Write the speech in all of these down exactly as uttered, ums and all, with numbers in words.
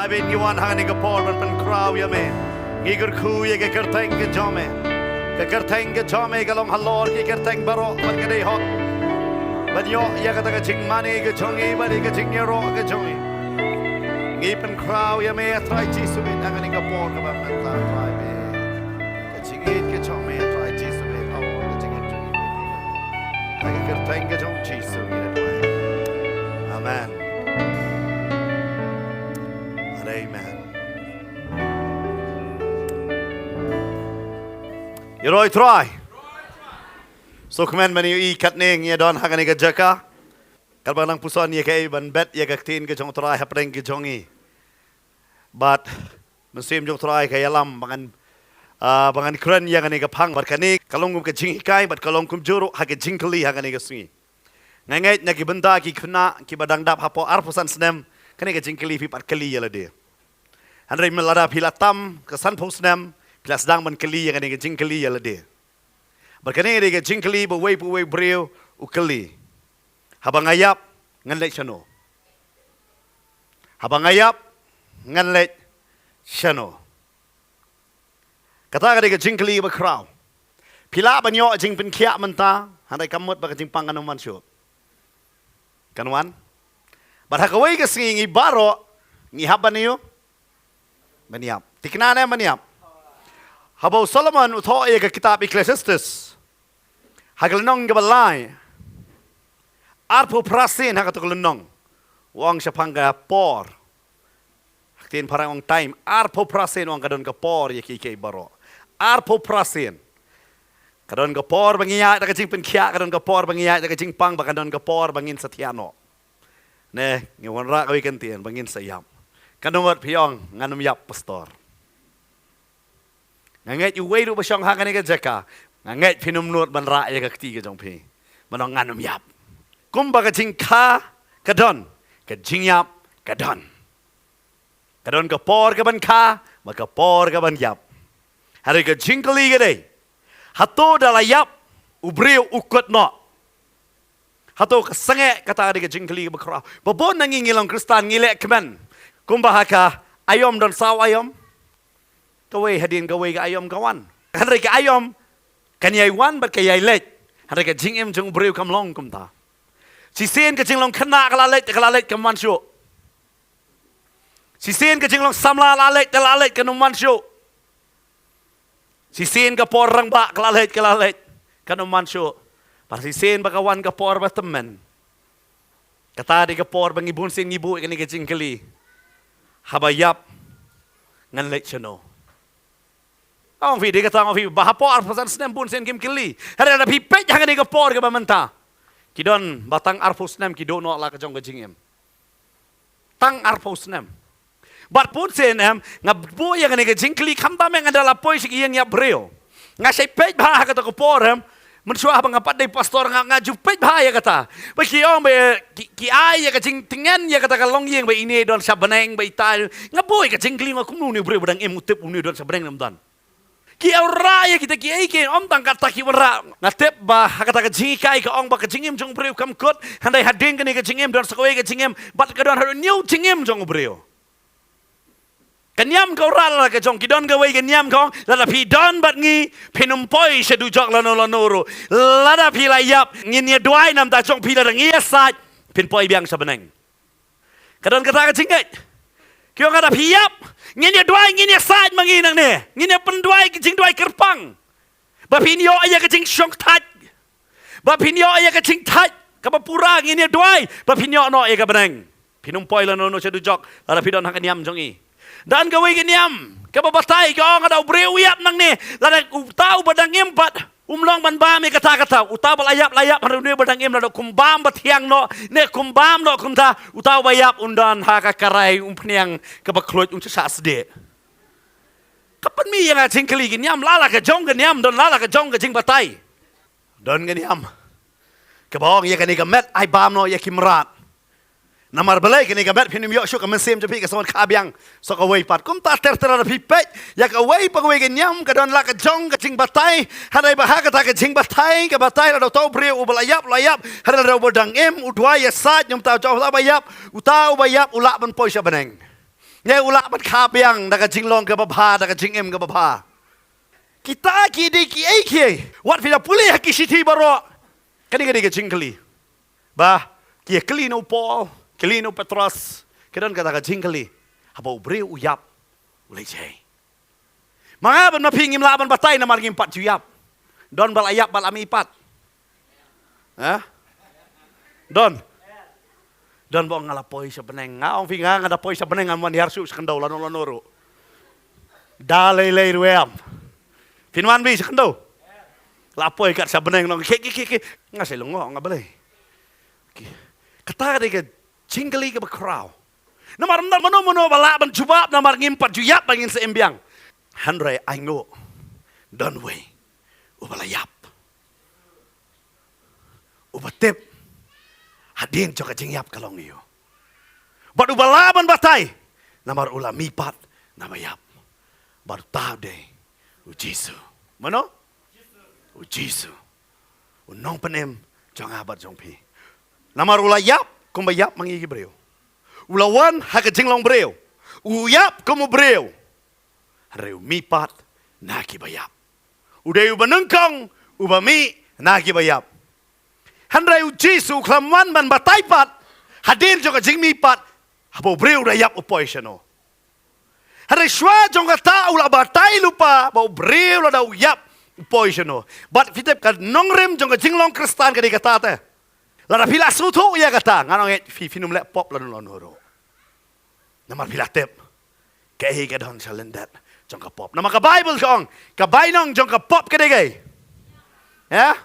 Ngi wan ha kane ka por ban pynkhraw ïa me. Ngi kyrkhu ïa ka kyrteng ka jong me. Ka kyrteng ka jong me ka long halor ki kyrteng baroh bad ka dei hok ban ïoh ïa kata ka jingmane ka jong ngi bad ïa ka jingïaroh ka jong ngi. Ngi pynkhraw ïa me, Trai Jisu, ha kane ka por kaba mynta, Trai, me. Ka jingïeit ka jong me, Trai Jisu, me, ka jingïeit jong me. Ha ka kyrteng ka jong Jisu ngi la duwai. Amen. Amen. Ïaroh ïa u Trai. Sngewkmen ban ïohi katne ngi ïa don ha kane ka jaka. Katba nang puson ïa kaei ban bet ïa ka ktien ka jong u Trai hapdeng ka jong ngi. Bad mynsiem jong u Trai ka ïalam ba ngan, ah, ba ngan kren ïa kane ka phang bad kane ka long kum ka jinghikai bad ka long kumjuh ruh ha ka jingkylli ha kane ka sngi. Nga ngeit na ki bynta ki khynnah kiba dang dap hapoh arphew san snem, kane ka jingkylli phi pat kylli ïa lade. Hynrei lada phi la tam ka sanphew snem, phi la sdang ban kylli ïa kane ka jingkylli ïa lade. Bad kane ka dei ka jingkylli ba uwei pa uwei u briew u kylli. Haba nga ïap, ngan leit shano? Haba nga ïap, ngan leit shano? Kata ka dei ka jingkylli ba khraw. Phi lah ban ïoh jingpynkhiah mynta, hynrei kam mut ba ka jingpang kan ym wan shuh. Kan wan? Bad ha kawei ka sngi ngi baroh ngi hap ban ïoh ban ïap. Thikna ne ban ïap? Haba u Solomon u thoh ïa ka kitab Ecclesiastes, ha ka lynnong kaba lai, arphew phra sien ha kato ka lynnong, u ong shaphang ka por. Ha ka ktien phareng ong time, arphew phra sien u ong ka don ka por ïa kiei kiei baroh. Arphew phra sien. Ka don ka por ba ngi ïaid da ka jingpynkhiah, ka don ka por ba ngi ïaid da ka jingpang, bad ka don ka por ba ngin sa thiah noh. Ne, ngi wanrah kawei ka ktien ba ngin sa ïap. Katno ngut phi ong ngan ym ïap, pastor? Nga ngeit uwei ruh ba shong ha kane ka jaka, nga ngeit phin ym nud ban rah ïa ka kti ka jong phi ban ong ngan ym ïap. Kumba ka jingkha ka don, ka jingïap ka don. Ka don ka por kaban kha bad ka por kaban ïap. Hynrei ka jingkylli ka dei, hato da la ïap u briew u kut noh? Hato ka sangeh? Kata ka dei ka jingkylli kaba khraw. Ba bun na ngi ngi long Khristan ngi leh kmen. Kumba ha ka aïom don saw aïom. Kawei hadien kawei ka aïom ka wan. Hynrei ka aïom kan ïai wan bad ka ïai leit. Hynrei ka jingim jong u briew kam long kumta. Shisien ka jinglong khynnah ka la leit, ka la leit, kam wan shuh. Shisien ka jinglong samla la leit, ka la leit, kan ym wan shuh. Shisien ka por rangbah ka la leit, ka la leit, kan ym wan shuh. Bad shisien ba ka wan ka por ba tymmen. Kata dei ka por ba ngi bun sien ngi buh ïa kane ka jingkylli. Haba ïap ngan leit shano? Ong phi, dei kata ong phi, ba hapoh arphew san snem bun sien kim kylli. Hynrei lada phi peit ha kane ka por kaba mynta, ki don ba tang arphew snem ki duh noh la ka jong ka jingim. Tang arphew snem. Bad bun sien em, nga buh ïa kane ka jingkylli khamtam eh nga da la poi sha ki ïing ïap briew. Nga shait peit bha ha kata ka por em. Mynshuwa ba nga pat dei pastor nga, nga ju peit bha ïa kata. Ba ki ong ba ki, ki ai ïa ka jingtngen ïa kata ka longïing ba ine don sha bneng ba ita. Nga buh ïa ka jingkylli nga kumno une u briew ba dang im u tip une don sha bneng ne ym don. Ki wanrah ïa kita kiei kiei, ym tang kata ki wanrah. Nga tip ba ha kata ka jinghikai ka ong ba ka jingim jong u briew kam kut. Hynrei hadien kane ka jingim don sa kawei ka jingim. Bad ka don haduh hynñiew jingim jong u briew. Ka niam ka wanrah la ka jong, ki don kawei ka niam ka ong, lada phi don bad ngi, phin ym poi sha dujok lano lano ruh. Lada phi la ïap, ngin ïa duwai namar jong phi, lada ngi ïa sait, phin poi biang sha bneng. Ka don kata ka jingngeit. Ki ong lada phi ïap, ngin ïa duwai, ngin ïa sait ma ngi nangne. Ngin ïa pynduwai ka jingduwai kyrpang. Ba phin ïoh ïa ka jingshongthait. Ba phin ïoh ïa ka jingthait kaba pura, ngin ïa duwai ba phin ïoh noh ïa ka bneng. Phin ym poi lano lano sha dujok lada phi don ha ka niam jong ngi. Don kawei ka niam kaba batai ka ong lada u briew u ïap nangne, lada uta uba dang im pat um long ban bam ïa kata kata, uta ba la ïap la ïap, hynrei une ba dang im lada kum bam ba thiang noh ne kum bam noh kumta, uta uba ïap un don ha ka karai umphniang kaba khluit, un shah sdieh. Ka pynmih ïa nga jingkylli, ka niam la la ka jong ka niam, don la la ka jong ka jingbatai. Don ka niam kaba ong ïa kane ka met ai bam noh ïa ki mrad. Namar balei kane ka met phin ym ïoh shuh, ka mynsiem jong phi ka sngewkha biang sa kawei pat. Kumta ter ter lada phi peit ïa kawei pa kawei ka niam, ka don la ka jong ka jingbatai. Hynrei ba ha kata ka jingbatai ka batai, lada uta u briew uba la ïap la ïap, hynrei lada uba dang im u duwai ïa sait, ne ym tang uta uba ïap, uta uba ïap u lah ban poi sha bneng. Ngi u lah ban kha biang da ka jinglong kaba bha, da ka jingim kaba bha. Kita ki dei kiei kiei. Wat phi la pule ha ki shithi baroh. Kane ka dei ka jingkylli. Ba, ki kylli na u Paul, kylli na u Petros, ki don kata ka jingkylli. Haba u briew u ïap, u leit shaei? Ma nga bad ma phi ngim lah ban batai namar ngim pat ju ïap. Don ba la ïap bad la mih pat? Ha? Don. Don ba ong nga la poi sha bneng. Nga ong phi nga, nga da poi sha bneng, ngam wan hiar shuh sha khyndew lano lano ruh. Da lei lei ruh em. Phin wan phi sha khyndew? La poi kat sha bneng nong, ki ki ki ki. Nga sa lyngngoh, nga balei. Ki. Kata ka dei ka jingkylli kaba khraw. Namar ym don mano mano ba lah ban jubab namar ngim pat ju ïap ba ngin sa im biang. Hynrei ainguh, don uwei uba la ïap, uba tip hadien jong ka jingïap ka long aïu. Bad uba lah ban batai namar u la mih pat na ba ïap. Bad uta u dei u Jisu. Mano? U Jisu, u Nongpynim jong nga bad jong phi. Namar u la ïap kumba ïap ma ngi ki briew. U la wan ha ka jinglong briew. U ïap kum u briew. Hynrei u mih pat na ki ba ïap. U dei uba nyngkong uba mih na ki ba ïap. Hynrei u Jisu u khlem wan ban batai pat hadien jong ka jingmih pat, haba u briew u da ïap u poi shano. Hynrei shuwa jong kata u la batai lypa ba u briew lada u ïap u poi shano. Bad phi tip ka nongrim jong ka jinglong Khristan ka dei kata te. Lada phi la sngewthuh ïa kata, ngan ong ïa phi, phin ym leh pop lano lano ruh. Namar phi la tip kaei ka don sha lyndet jong ka pop. Namar ka Baibl ka ong ka bainong jong ka pop ka dei kaei? Ha?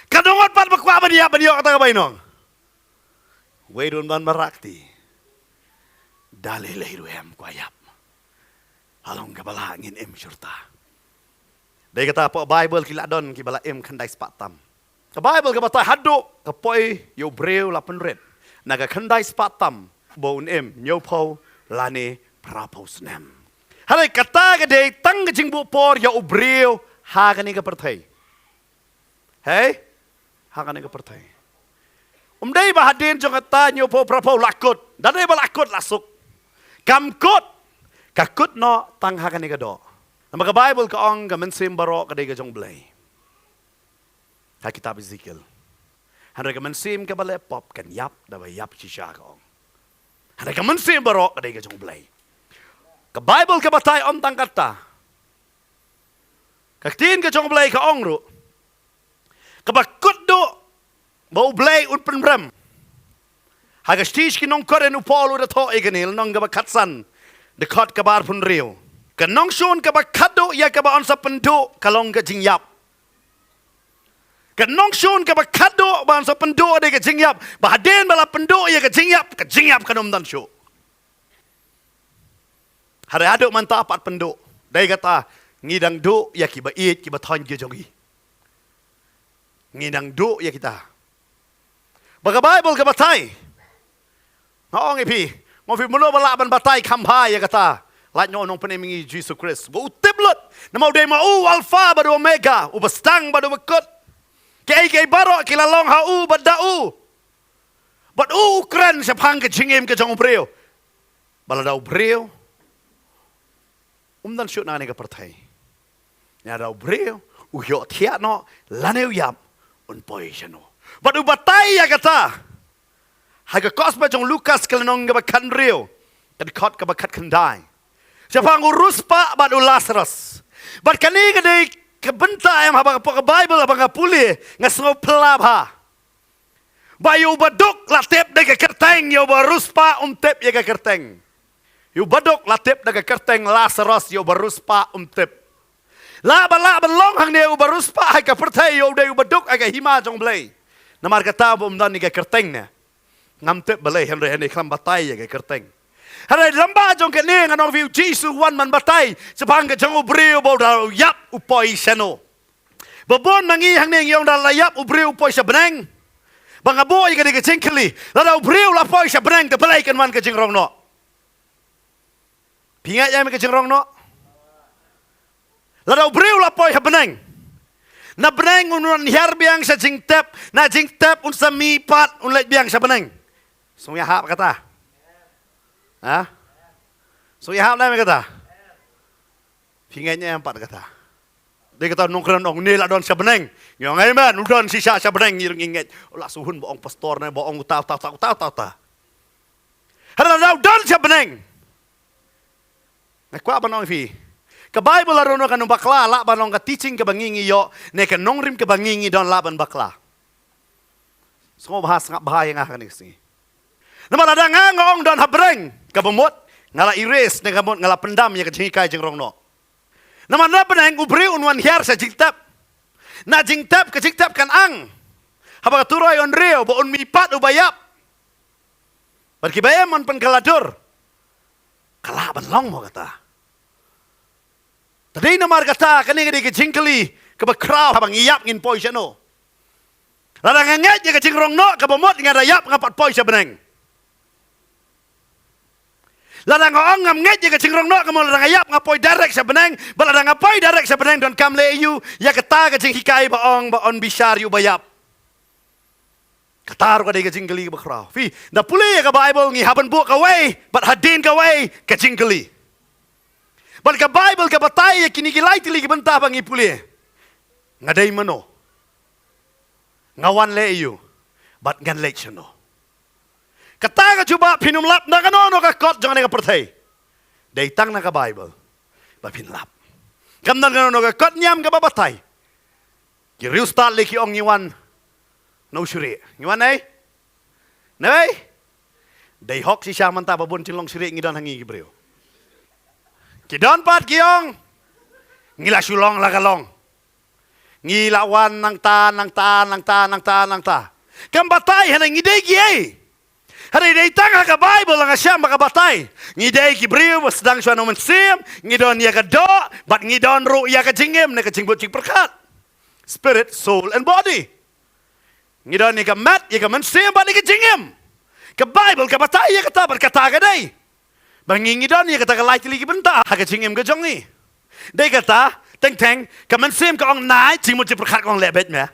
Ka dongot pat ba kwah ban ïap ban ïoh kata ka bainong. Wei ruh ban barak ti. Da lei lei ruh em kwah ïap. Halong kaba lah ngin im shurta. Dei kata hapoh Baibl ki la don kiba la im khyndai spah tam. Ka Baibl ka batai haduh ka poi ïa u briew la pynrit na ka khyndai spah tam ba un im hynñiewphew lane phraphew snem. Hynrei kata ka dei tang ka jingbuh por ïa u briew ha kane ka pyrthei. Hei? Ha kane ka pyrthei. Um dei ba hadien jong kata hynñiewphew phraphew la kut. Da dei ba la kut la suk. Kam kut. Ka kut noh tang ha kane ka doh. Namar ka Baibl ka ong ka mynsiem baroh ka dei ka jong u Blei. Ha kitab Ezekiel. Hynrei ka mynsiem kaba leh pop kan ïap da ba ïap shisha ka ong. Hynrei ka mynsiem baroh ka dei ka jong u Blei. Ka Baibl ka batai ym tang kata. Ka ktien ka jong u Blei ka ong ruh. Kaba kut duh ba u Blei un pynrem. Ha ka shithi sha ki nong Korinth u Paul u da thoh ïa kane, lynnong kaba khatsan, dkhot kaba arphew hynriew. Ka nongshun kaba khatduh ïa kaba yn sa pynduh ka long ka jingïap. Ka nongshun kaba khatduh ba yn sa pynduh dei ka jingïap. Ba hadien ba la pynduh ïa ka jingïap, ka jingïap kan ym don shuh. Hynrei haduh mynta pat pynduh. Dei kata ngi dang duh ïa kiba ïeit kiba thoiñ ki jong ngi. Ngi dang duh ïa kita. Ba ka Baibl ka batai. Nga ong ïa phi, nga ong phi mano ba lah ban batai kham bha ïa kata. Lait noh u Nongpynim ngi Jisu Khrist. Ba u tip lut. Namar u dei ma u Alpha bad u Omega, uba sdang bad uba kut. Kiei kiei baroh ki la long ha u bad da u. Bad u u kren shaphang ka jingim ka jong u briew. Ba lada u briew um don shuh na kane ka pyrthei, lada u briew u ïohthiah noh lane u ïap, un poi shano? Bad u batai ïa kata ha ka Gospel jong u Lukas ka lynnong kaba khathynriew, ka dkhot kaba khatkhyndai, shaphang u riewspah bad u Lasarus. Bad kane ka dei ka bynta em haba ka pule ka Baibl, haba nga pule nga sngew phylla bha. Ba ïa u baduk la tip da ka kyrteng, ïa u bariewspah um tip ïa ka kyrteng. Ïa u baduk la tip da ka kyrteng Lasarus, ïa u bariewspah um tip. Lah ba lah ban long hangne u bariewspah ha ka pyrthei, ïa u dei u baduk ha ka hima jong u Blei. Namar kata ba um don ïa ka kyrteng ne, ngam tip balei, hynrei hangne khlem batai ïa ka kyrteng. Hynrei lyngba jong kane ngan ong ïa phi, u Jisu u wan ban batai shaphang ka jong u briew ba u da ïap u poi shano. Ba bun ma ngi hangne ngi ong da la ïap u briew u poi sha bneng. Ba nga buh ïa ka dei ka jingkylli, lada u briew la poi sha bneng te balei kan wan ka jingrong noh? Phi ngeit ïa me ka jingrong noh? Lada u briew la poi ha bneng, na bneng un wan hiar biang sha jingtep, na jingtep un sa mih pat, un leit biang sha bneng. Sngewbha hap kata? Ha? So ïa hap na me kata. Phi ngeit ne em pat kata. Dei kata nongkren ong ne la don sha bneng. Ngi ong amen, u don shisha sha bneng ngi ngeit. La suhun ba ong pastor ne ba ong uta uta uta uta uta. Hana la don sha bneng. Nga kwah ban ong phi. Ka Bible la ruh ka nongbakla lah ban ong ka teaching kaba ngi ngi ïoh ne ka nongrim kaba ngi ngi don lah ban bakla. Sngewbha sngap bha ïa nga kane ka sngi. Namar lada nga nga ong don ha bneng kaba mut nga la erase ne ka mut nga la pyndam ïa ka jinghikai jingrong noh. Namar na bneng u briew un wan hiar sha jingtep. Na jingtep ka jingtep kan ang. Haba ka turoi un riew ba un mih pat uba ïap. Bad kiba em man pynkylla dur. Ka lah ban long mo kata. Te dei namar kata kane ka dei ka jingkylli kaba khraw haba ngi ïap ngin poi shano. Lada nga ngeit ïa ka jingrong noh kaba mut nga da ïap nga pat poi sha bneng. Lada nga ong ngam ngeit ïa ka jingrong noh kaba mut lada nga ïap nga poi direct sha bneng. Bad lada nga poi direct sha bneng don kam leh ïa u ïa kata ka jinghikai ba ong ba un bishar ïa uba ïap. Kata ruh ka dei ka jingkylli kaba khraw. Phi, da pule ïa ka Bible ngi hap ban buh kawei bad hadien kawei ka jingkylli. Bad ka Bible ka batai ïa kine ki lai tylli ki bynta ba ngi pule. Nga dei mano? Nga wan leh aïu? Bad ngan leit shano? Kata ka jubab phin ym lap na kano kano ka kot jong kane ka pyrthei. Dei tang na ka Bible ba phin lap. Kam don kano kano ka kot niam kaba batai. Ki riewstad lei ki ong ngi wan nongshrieh. Ngi wan ei? Nei? Dei hok shisha mynta ba bun jinglong shrieh ngi don ha ngi ki briew. Ki don pat ki ong ngi la shu long la ka long. Ngi la wan nangta nangta nangta nangta nangta. Kam batai hana ngi dei ki ei. Hynrei dei tang ha ka Bible la nga shem ba ka batai. Ngi dei ki briew ba sdang shuwa na u Mynsiem, ngi don ïa ka doh bad ngi don ruh ïa ka jingim ne ka jingbut jingpyrkhat. Spirit, soul and body. Ngi don ïa ka met, ïa ka mynsiem bad ïa ka jingim. Ka Bible ka batai ïa kata bad kata ka dei ba ngi ngi don ïa kata ka lai tylli ki bynta ha ka jingim ka jong ngi. Dei kata teng teng ka mynsiem ka ong nai, jingmut jingpyrkhat ka ong leh beit me.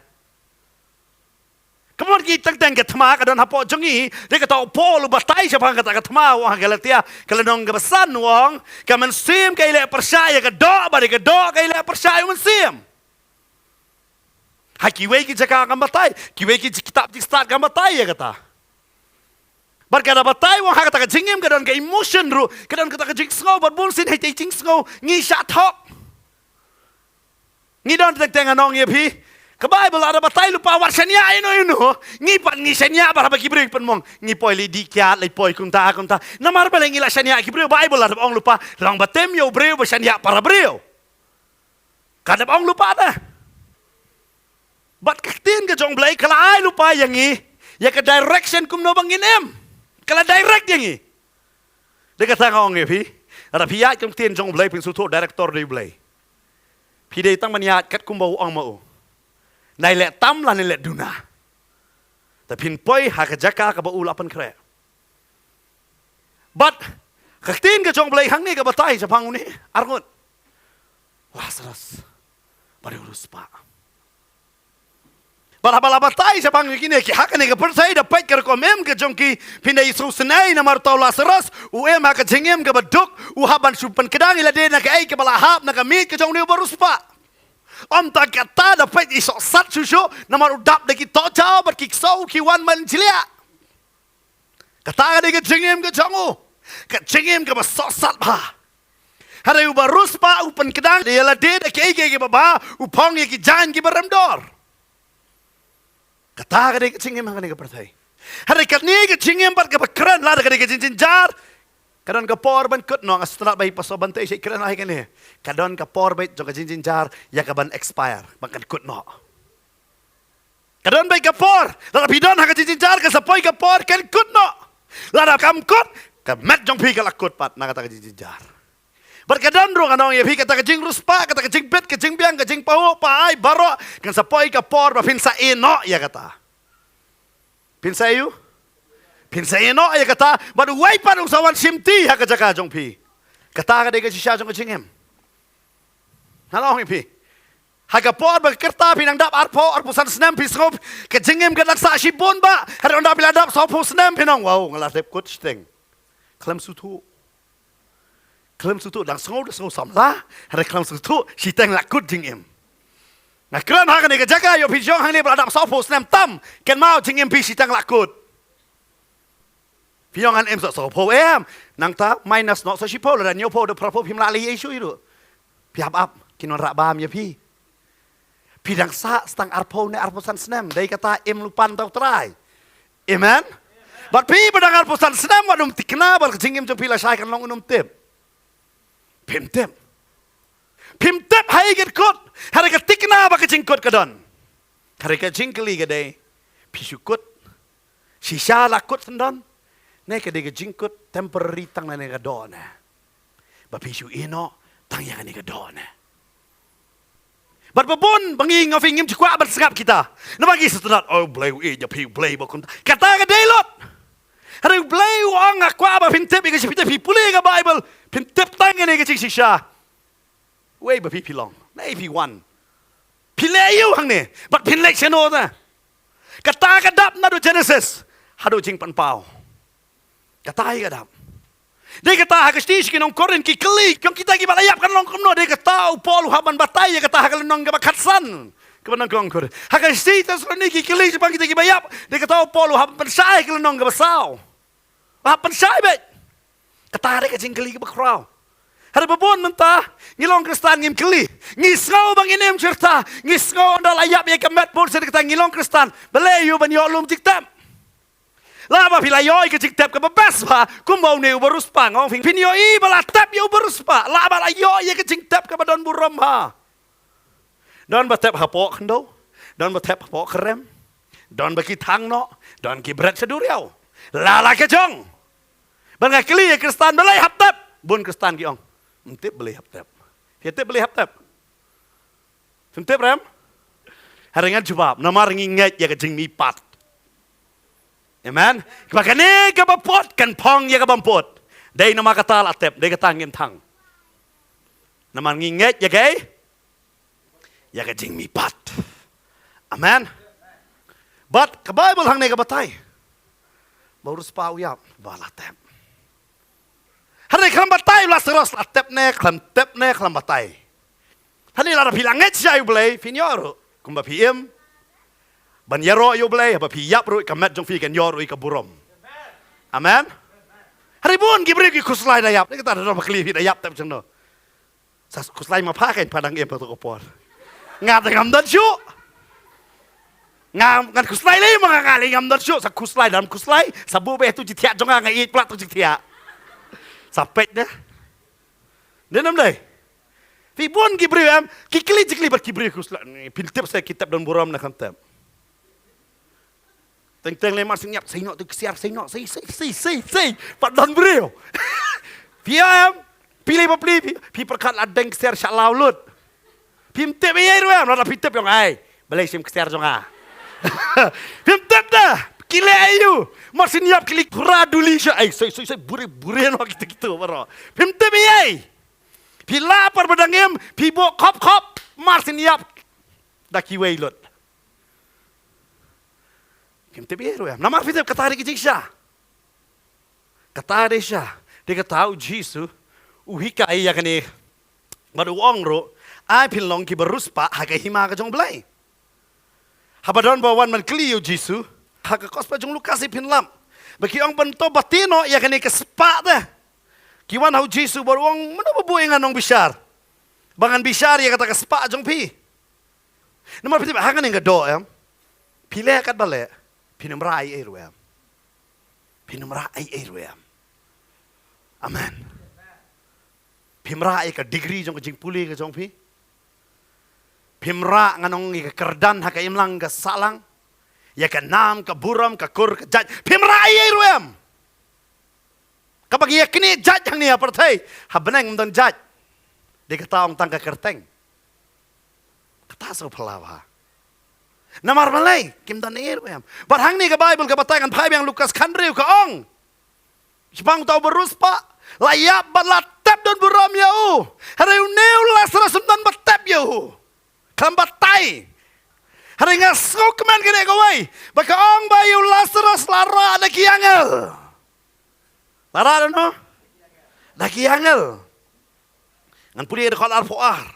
Ka mut ngi teng teng ka thma ka don hapoh jong ngi. Dei kata u Paul u batai shaphang kata ka thma u ong ha Galatia ka lynnong kaba san u ong ka mynsiem ka ïaleh pyrshah ïa ka doh bad ïa ka doh ka ïaleh pyrshah ïa u mynsiem. Ha kiwei ki jaka kam batai, kiwei ki kitab jingstad kam batai ïa kata. Bad ka da batai u ong ha kata ka jingim ka don ka emotion ruh, ka don kata ka jingsngew bad bun sien hei te jingsngew ngi shah thok. Ngi don teng teng, nga ong ïa phi. Ka Bible la da batai lypa wat shaniah ïano ïano. Ngi pat ngi shaniah bad haba ki briew pynmong ngi poi leit dih kiad, leit poi kumta kumta. Namar balei ngi la shaniah ki briew? Bible la da ong lypa long batai ïa u briew ba shaniah para briew. Ka da ong lypa da. Bad ka ktien ka jong Blei ka la ai lypa ïa ngi ïa ka direction kumno ba ngin im. Ka la direct ïa ngi. Dei kata nga ong ïa phi, lada phi ïaid kum ktien jong Blei phin sngewthuh director dei Blei. Phi dei tang ban ïaid katkum ba u ong ma u. Nai leh tam lane leh duna. Te phin poi ha ka jaka kaba u la pynkhreh. Bad ka ktien ka jong Blei hangne ka batai shaphang une arngut Lasarus. Bad u riewspah. Bad haba la batai shaphang ïa kine ki ha kane ka pyrthei da peit ka rukom im ka jong ki, phin da ïasngewsynei namar uta u Lasarus u im ha ka jingim kaba duk, u hap ban shu pynkdang ïa lade na kaei kaba la hap na ka miej ka jong une u bariewspah. Ym tang kata, da peit i sohsat shuh shuh namar u dap da ki tohjaw bad ki ksew ki wan ban jliah. Kata ka dei ka jingim ka jong u. Ka jingim kaba sohsat bha. Hynrei u bariewspah u pynkdang ïa lade da kiei kiei kiba bha, u phong ïa ki jaiñ kiba rem dor. Kata ka dei ka jingim ha kane ka pyrthei. Hynrei kane ka jingim pat kaba kren, lada ka dei ka jingjynjar, ka don ka por ban kut noh. Nga sngewtynnat ba i Pastor Bante i shait kren ha kane. Ka don ka por beit jong ka jingjynjar ïa ka ban expire, ba kan kut noh. Ka don beit ka por. Lada phi don ha ka jingjynjar, kan sa poi ka por kan kut noh. Lada kam kut, ka met jong phi ka la kut pat na kata ka jingjynjar. Bad ka don ruh, nga ong ïa phi, kata ka jingriewspah, kata ka jingbit, ka jingbiang, ka jingpahuh paai baroh, kan sa poi ka por ba phin sa ïeh noh ïa kata. Phin sa ïeh, phin sa ïeh noh ïa kata. Bad uwei pat un sa wan shimti ha ka jaka jong phi. Kata ka dei ka shisha jong ka jingim. Nga la ong ïa phi, ha ka por ba ka rta phi nang dap arphew, arphew san snem, phi sngew ka jingim ka dang sah shibun bha. Hynrei ynda phi la dap sawphew snem phin ong, wow, nga la dep kut shiteng. Khlem sngewthuh. Khlem sngewthuh dang sngew, dang sngew samla, hynrei khlem sngewthuh shiteng la kut jingim. Nga kren ha kane ka jaka ïoh phi jong hangne ba la dap sawphew snem tam, kynmaw jingim phi shiteng la kut. Phi ong ngan im sa sawphew em, nangta minus noh sa shiphew, lada hynñiewphew da phraphew phim lah leh ei shuh ei ruh. Phi hap ap, kin wanrah bam ïa phi. Phi dang sah sa tang arphew ne arphew san snem, dei kata im lypa na uta U Trai. Amen. Bad phi ba dang arphew san snem wat ym thikna ba ka jingim jong phi lashai kan long, ym tip. Phim tip. Phim tip ha ei ka kut. Hynrei ka thikna ba ka jingkut ka don. Hynrei ka jingkylli ka dei, phi shu kut? Shisha la kut syndon? Ne ka dei ka jingkut temporary tang na kane ka doh ne, ba phi shu ïeh noh tang ïa kane ka doh ne? Bad ba bun ba ngi, nga, phi, ngim ju kwah ban sngap kita. Namar ngi sngewtynnat, oh, U Blei u ïeit ïa phi, U Blei ba kumta. Kata ka dei lut. Hynrei U Blei u ong, nga kwah ba phin tip ïa ka jingpyntip, phi pule ïa ka Baibl, phin tip tang ïa kane ka jingshisha. Wei ba phi, phi long, ne phi wan, phi leh aïu hangne, bad phin leit shano te? Kata ka dap naduh Genesis haduh Jingpynpaw. Kata hi ka dap. Dei kata ha ka shithi sha ki nong Korinth ki kylli, ki ong kita kiba la ïap kan long kumno. Dei kata u Paul u hap ban batai ïa kata ha ka lynnong kaba khatsan, kaba nang kong Korinth. Ha ka shithi Thessaloniki ki kylli shaphang kita kiba ïap, dei kata u Paul u hap ban pynshai ha ka lynnong kaba saw. U hap pynshai beit. Kata dei ka jingkylli kaba khraw. Hynrei ba bun mynta ngi long Khristan ngim kylli. Ngi sngew ba ngin im shirta, ngi sngew ynda la ïap ïa ka met bun sien kata ngi long Khristan. Balei ïoh ban ïoh lum jingtep? Lah ba phi la ïoh ïa ka jingtep kaba best bha, kumba une u bariewspah, nga ong phi, phin ïohi ba la tep ïa u bariewspah, lah ba la ïoh ïa ka jingtep kaba don burom bha. Don ba tep hapoh khyndew, don ba tep hapoh krem, don ba ki thang noh, don ki bret sha duriaw. La la ka jong. Ban nga kylli ïa Khristan balei hap tep, bun Khristan ki ong, ym tip balei hap tep. Phi tip balei hap tep? Phim tip rem? Hynrei ngan jubab, namar ngi ngeit ïa ka jingmihpat. Amen. Kaba kane kaba put kan phong ïa kaba ym put. Dei namar kata la tep, dei kata ngim thang. Namar ngi ngeit ïa ka, ïa ka jingmihpat. Amen. Bad ka Baibl hangne ka batai ba u riewspah u ïap ba la tep. Hynrei khlem batai u Lasaros la tep ne khlem tep ne khlem batai. Hangne lada phi la ngeit shisha ïa U Blei phin ïoh ruh kumba phi im ban ïaroh ïa U Blei, haba phi ïap ruh ka met jong phi kan ïoh ruh ka burom. Amen. Hynrei bun ki briew ki khuslai da ïap. Dei kata da ba kylli phi da ïap tep jong no. Sa khuslai ma pha kein, pha dang im ha kato ka por. Nga te ngam don shuh. Nga, ngan khuslai lei ma nga, nga lei ngam don shuh. Sa khuslai, dang khuslai sa buh beit tu jingthiah jong nga, nga ïeit palat tu jingthiah. Sa peit ne. Dei nam dei? Phi bun ki briew em, ki kylli jingkylli bad ki briew khuslai. Phin tip sa ki tep don burom ne khlem tep. Teng teng lei mar sien ïap, sei noh tu ksiar, sei noh, sei, sei, sei, sei, sei. Pat don briew. Phi ïa em, phi lei bapli, phi, phi pyrkhat la deng ksiar sha law lut. Phim tip ei ei ruh em, lada phi tip ïong ai. Balei shim ksiar jong nga? Phim tip da. Ki leh aïu? Mar sien ïap ki lei khura duli sha ai, sei, sei, sei, buri, buri noh kita, kita baroh. Phim tip ei ei. Phi lah pat ba dang im, phi buh khop khop, mar sien ïap da kiwei lut. Kim tip ei ruh em. Namar phi tip kata dei ka jingshisha. Kata dei shisha. Dei kata u Jisu u hikai ïa kane. Bad u ong ruh, ai phin long kiba riewspah ha ka hima ka jong U Blei. Haba don ba wan ban kylli ïa u Jisu ha ka gospel jong u Lukas, phin lap ba ki ong ban to bati noh ïa kane ka spah te. Ki wan ha u Jisu bad u ong, mano ba buh ïa nga nongbishar ba ngan bishar ïa kata ka spah jong phi? Namar phi tip ha kane ka doh em, phi leh katba leh, phin ym rah ei ei ruh em. Phin ym rah ei ei ruh em. Amen. Phim rah ïa ka degree jong ka jingpule ka jong phi. Phim rah, ngan ong, ïa ka kyrdan ha ka imlang ka sahlang, ïa ka nam ka burom, ka kur ka jait. Phim rah ei ei ruh em. Kaba ngi ïa knieh jait hangne ha pyrthei, ha bneng ym don jait. Dei kata ong tang ka kyrteng. Kata shu phylla bha. Namar balei? Kim don ei ei ruh em. Bad hangne ka Baibl ka batai, ngan phai biang Lukas khathynriew, ka ong, shaphang uta u bariewspah, la ïap bad la tep don burom ïa u. Hynrei une u Lasaros ym don ba tep ïa u. Khlem batai. Hynrei nga sngewkmen kane kawei ba ka ong ba ïa u Lasaros la rah da ki angel. La rah da no? Da ki angel. Ngan pule da khot arphew ar.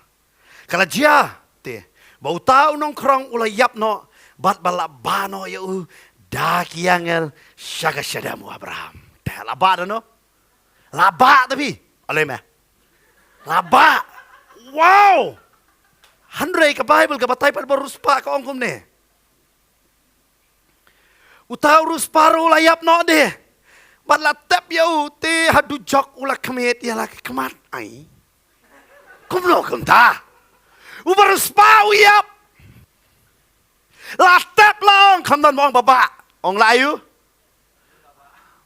Ka la jia te ba uta u nongkhrong u la ïap noh bad ba la bah noh ïa u da ki angel sha ka shadem u Abraham. Te la bah da no? La bah te phi. Ale me. La bah. Wow. Hynrei ka Bible ka batai pat ba riewspah ka ong kumne. Uta u riewspah ruh u la ïap noh de. Bad la tep ïa u te ha dujok u la khmied ïa la ka khmat ai. Kumno kumta? U ba riewspah u ïap. La tep la ong kham don ba ong ba bah. Ong la aïu?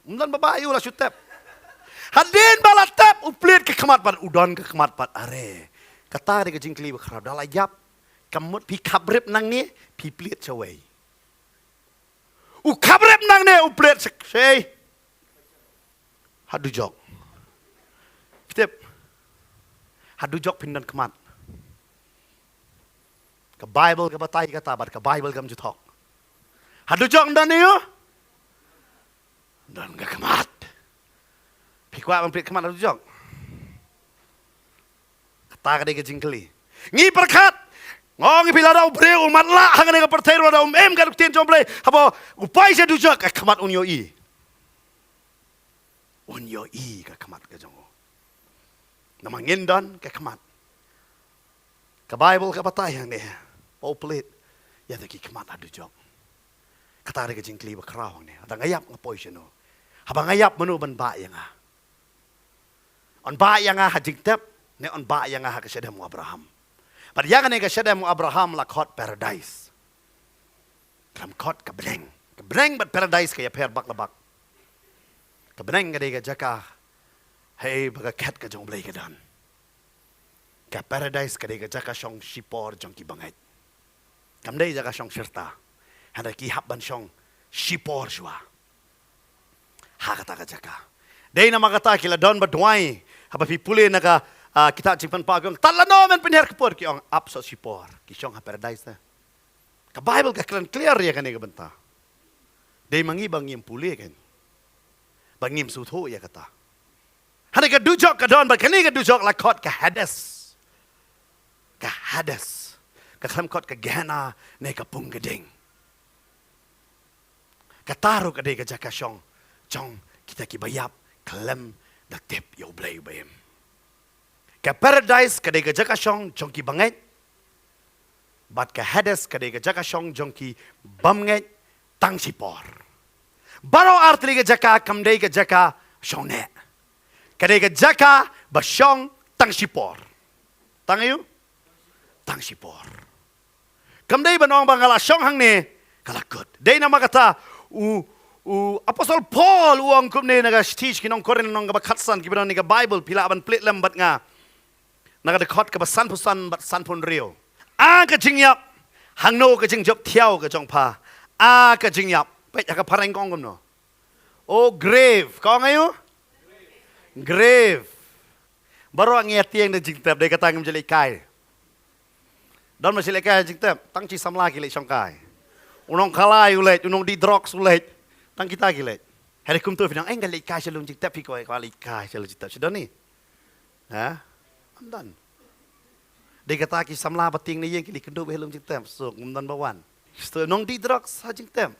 Ym don ba bah aïu la shu tep. Hadien ba la tep u plied ka khmat pat u don ka khmat pat are. Kata dei ka jingkylli ba khraw da la ïap. Ka mut phi khap rep nangne phi plied shawei. U khap rep nangne u plied shawei. Ha dujok. Phi tip. Ha dujok phin don khmat. Ka Bible ka batai kata bad ka Bible kam ju thok. Ha dujok don aïu? Don ka khmat. Phi kwah ban plied khmat ha dujok? Kata ka dei ka jingkylli. Ngi pyrkhat. Nga ong ïa phi lada u briew u matlah hangne ka pyrthei ruh lada um em ka ktien jong U Blei. Haba u poi sha dujok ka khmat un ïohi. Un ïohi ka khmat ka jong u. Namar ngin don ka khmat. Ka Bible ka batai hangne ba u plied ïa ki khmat ha dujok. Kata dei ka jingkylli ba khraw hangne. Lada nga ïap nga poi shano? Haba nga ïap mano ban bah ïa nga? Un bah ïa nga ha jingtep ne un bah ïa nga ha ka shadem u Abraham? Bad ïa kane ka shadem u Abraham la khot paradise. Khlem khot ka bneng. Ka bneng bad paradise ka ïapher bak la bak. Ka bneng ka dei ka jaka hei ba ka khet ka jong U Blei ka don. Ka paradise ka dei ka jaka shong shipor jong ki bangeit. Kam dei jaka shong shirta. Hynrei ki hap ban shong shipor shuwa. Ha kata ka jaka. Dei namar kata ki la don ba duwai. Haba phi pule na ka, ah, kitab Jingpynpaw ki ong, tad lano men pynhiar ka por, ki ong ap sha shipor. Ki shong ha paradise te. Ka Bible ka kren clear ïa kane ka bynta. Dei ma ngi ba ngim pule kan. Ba ngim sngewthuh ïa kata. Hangne ka dujok ka don bad kane ka dujok la khot ka Hades. Ka Hades. Ka khlem khot ka Gehenna ne ka pung ka ding. Kata ruh ka dei ka jaka shong jong kita ki ba ïap khlem da tip ïa U Blei u ba im. Ka paradise ka dei ka jaka shong jong ki bangeit. Bad ka Hades ka dei ka jaka shong jong ki bym ngeit tang shipor. Baroh artylli ka jaka kam dei ka jaka shong neh. Ka dei ka jaka ba shong tang shipor. Tang aïu? Tang shipor. Kam dei ban ong ba nga la shong hangne ka la kut. Dei namar kata u, u Apostol Paul u ong kumne na ka shithi sha ki nong Korinth lynnong kaba khatsan, kiba don ha ka Bible phi lah ban plie lem bad nga. Na ka dkhot kaba sanphew san bad sanphew hynriew. A ka jingïap, hangno ka jingjop thiaw ka jong pha? A ka jingïap. Peit ha ka phareng ka ong kumno? Oh grave. Ka ong aïu? Grave. Baroh ngi atieng da jingtep, dei kata ngim ju leit kai. Don ma shi leit kai jingtep, tang shi samla ki leit shong kai. U nongkhalai u leit, u nongdih drugs u leit. Tang kita ki leit. Hynrei kumto phi nang, eh, nga leit kai sha lum jingtep, phi kwah, kwah leit kai sha lum jingtep. Shi don ni? Ha? Ym don. Dei kata ki samla ba tieng na ïing ki leit kynduh bad lum jingtep. Suk, ym don ba wan. Sto nongdih drugs ha jingtep.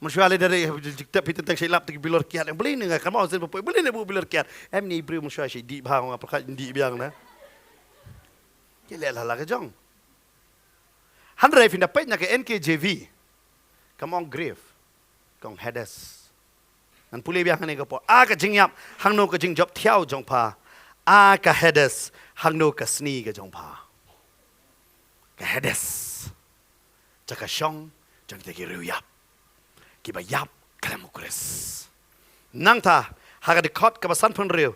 Mynshuwa lei da re jingtep phi teng teng shai lap te ki bilor kiad. Balei ne nga kynmaw shen ba poi, balei ne bu bilor kiad. Em ni briew mynshuwa shai dih bha nga pyrkhat dih biang na. Ki leh la la ka jong. Hynrei phin da peit na ka N K J V. Ka ong grave. Ka ong Hades. Ngan pule biang hangne ka por. A ka jingïap, hangno ka jingjop thiaw jong pha? A ka Hades, hangno ka sni ka jong pha? Ka Hades. Jaka shong jong kita ki riew ïap. Kiba ïap khlem U Khrist. Nangta, ha ka dkhot kaba sanphew hynriew.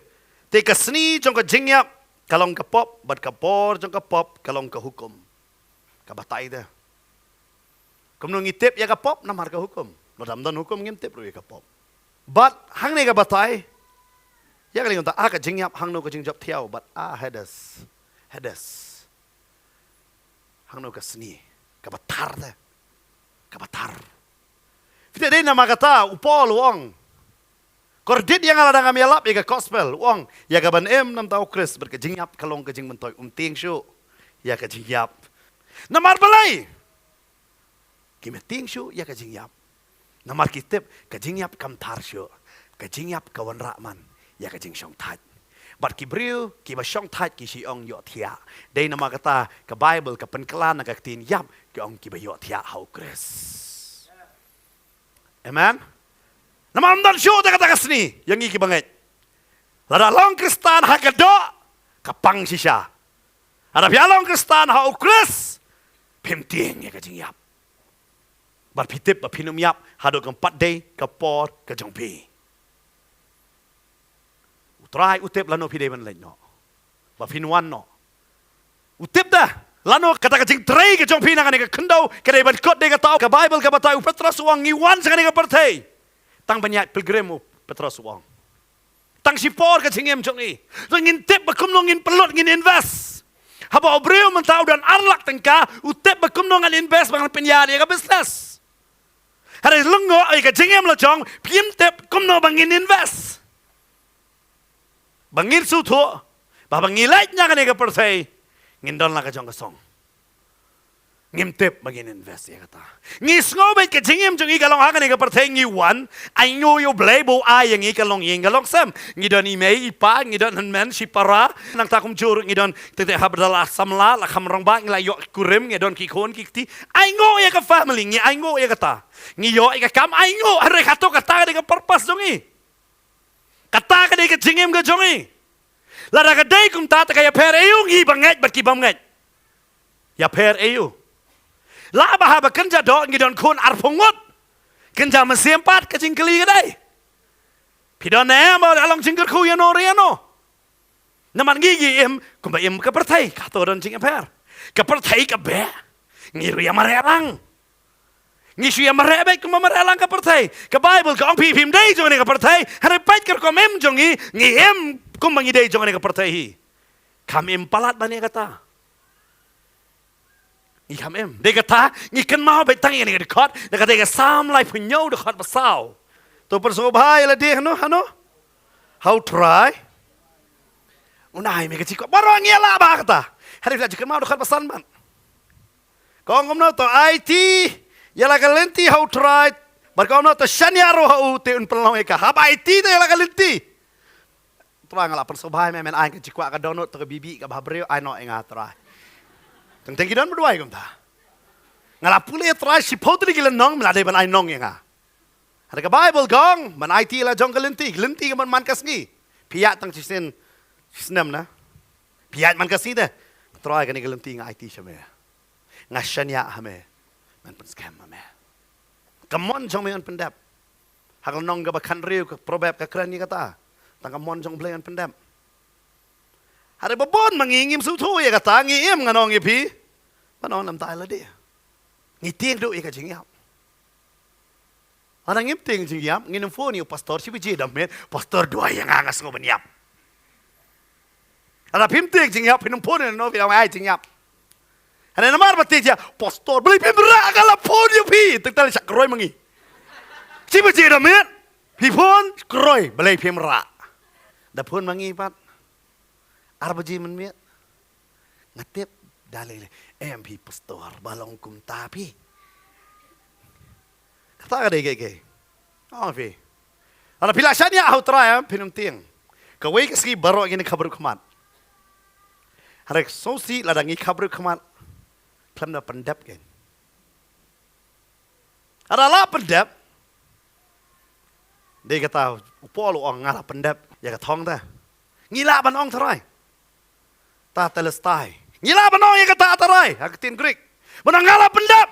Te ka sni jong ka jingïap ka long ka pop, bad ka bor jong ka pop ka long ka hukum. Ka batai te. Kumno ngi tip ïa ka pop? Namar ka hukum. Lada ym don hukum ngim tip ruh ïa ka pop. Bad hangne ka batai. Ïa ka liang ta, a ka jingïap, hangno ka jingjop thiaw, bad a Hades. Hades. Hangno ka sni, kaba thar te. Kaba thar. Phi te, dei namar kata u Paul u ong. Perdit ïa nga lada ngam ïalap ïa ka gospel, u ong, ïa kaban im namar u Khrist bad ka jingïap ka long ka jingmyntoi, um tieng shuh ïa ka jingïap. Namar balei kim tieng shuh ïa ka jingïap? Namar ki tip ka jingïap kam thar shuh, ka jingïap ka wanrah man ïa ka jingshongthait. Bad ki briew kiba shongthait ki shu ong ïohthiah. Dei namar kata ka Baibl ka pynkylla na ka ktien ïap, ki ong kiba ïohthiah ha u Khrist. Amen. Namar ym don shuh te kata ka sngi ïa ngi kiba ngeit. Lada long Khristan ha ka doh, ka pang shisha. Lada phi long Khristan ha u Khrist, phim tieng ïa ka jingïap. Bad phi tip ba phin ym ïap haduh kam pat dei ka por ka jong phi. U Trai u tip lano phi dei ban leit noh, ba phin wan noh. U tip da lano kata ka jingtrei ka jong phi na kane ka khyndew ka dei ban kut. Dei kata ka Baibl ka batai, u Petros u ong, ngi wan sha kane ka pyrthei tang ban ïaid pilgrim, u Petros u ong. Tang shipor ka jingim jong ngi. Te ngin tip ba kumno ngin pynlut, ngin invest. Haba u briew mynta u don ar lak tyngka, u tip ba kumno ngan invest ba ngan pynïar ïa ka business. Hynrei lyngngoh ïa ka jingim la jong, phim tip kumno ba ngin invest. Ba ngin sngewthuh ba haba ngi leit na kane ka pyrthei, ngin don la ka jong ka song. Ngim tip ba ngin invest ïa kata. Ngi sngew beit ka jingim jong ngi ka long ha kane ka pyrthei, ngi wan, ainguh ïa U Blei ba u ai ïa ngi ka longïing ka longsem. Ngi don i mei i pa, ngi don hynmen shipara, nangta kumjuh ngi don te te haba la samla, la kham rangbah, ngi la ïoh kurim, ngi don ki khun ki kti. Ainguh ïa ka family, ngi ainguh ïa kata. Ngi ïoh ïa ka kam, ainguh, hynrei kato kata ka dei ka purpose jong ngi. Kata ka dei ka jingim ka jong ngi. Lada ka dei kumta, te ka ïapher aïu ngi ba ngeit bad ki bym ngeit? Ïapher aïu? Lah ba haba kynja doh ngi don khun arphew ngut, kynja mynsiem pat, ka jingkylli ka dei, phi don ne em ba la long jingkyrkhu ïano re ïano? Namar ngi ngi im kumba im ka pyrthei, kato don jingïapher. Ka pyrthei ka beh, ngi ruh ïa mareh lang. Ngi shu ïa mareh beit kumba mareh lang ka pyrthei. Ka Baibl ka ong phi phim dei jong kane ka pyrthei. Hynrei peit ka rukom im jong ngi, ngi im kumba ngi dei jong kane ka pyrthei hi. Kam im palat ban ïa kata. Ngi kam im. Dei kata ngi kynmaw beit tang ïa kane ka dkhot, da kata ka Salm laiphew hynñiew dkhot ba saw. To pynsngewbha ïa lade hano hano. Ha U Trai un ai me ka jingkwah. Baroh ngi ïa lah ba kata. Hynrei phi la ju kynmaw dkhot ba san ban. Ka ong kumno? To aiti ïa la ka lynti ha U Trai, bad ka ong kumno? To shaniah ruh ha u, te un pynlong ïa ka. Hap aiti te ïa la ka lynti. Trai, nga la pynsngewbha ïa me, men ai ka jingkwah ka dohnud, to ka bibi ka bhabriew, ai noh ïa nga Trai. Teng teng ki don ba duwai kumta. Nga la pule Trai shiphew tylli ki lynnong, me la dei ban ai nong ïa nga. Hynrei ka Baibl ka ong ban aiti la jong ka lynti, lynti ka man man ka sngi. Phi ïaid tang shisien snem na. Phi ïaid man ka sngi te. Trai, kane ka lynti nga aiti sha me. Nga shaniah ha me. Men pynskhem ha me. Ka mon jong me yn pyndep. Ha ka lynnong kaba khathynriew ka Proverb ka kren ïa kata. Tang ka mon jong U Blei yn pyndep. Hynrei ba bun ma ngi ngim sngewthuh ïa kata, ngi im, ngan ong ïa phi. Ban ong namar ïa lade. Ngi tieng duh ïa ka jingïap. Lada ngim tieng jingïap, ngin ym phone ïa u pastor, shi baje da miet, pastor duwai ïa nga, nga sngew ban ïap. Lada phim tieng jingïap, phin ym phone ïa no, phin ong ai jingïap. Hynrei namar ba tieng jingïap, pastor, balei phim rah, nga la phone ïa phi, tang tang shah kroi ma ngi. Shi baje da miet, phi phone, kroi, balei phim rah. Da phone ma ngi pat. Ar baje mynmiet. Nga tip da lei lei. Em phi pastor, ba long kumta phi. Kata ka dei kei kei. Ong phi. Lada phi la shaniah ha U Trai, em, phin ym tieng. Kawei ka sngi baroh ngin khapbriew khmat. Hynrei sngewsih lada ngi khapbriew khmat, khlem da pyndep kein. Lada la pyndep. Dei kata u Paul u ong nga la pyndep ïa ka thong te. Ngi lah ban ong Trai. Tetelestai. Ngi lah ban ong ïa kata Trai ha ka ktien Greek. Ban ong nga la pyndep.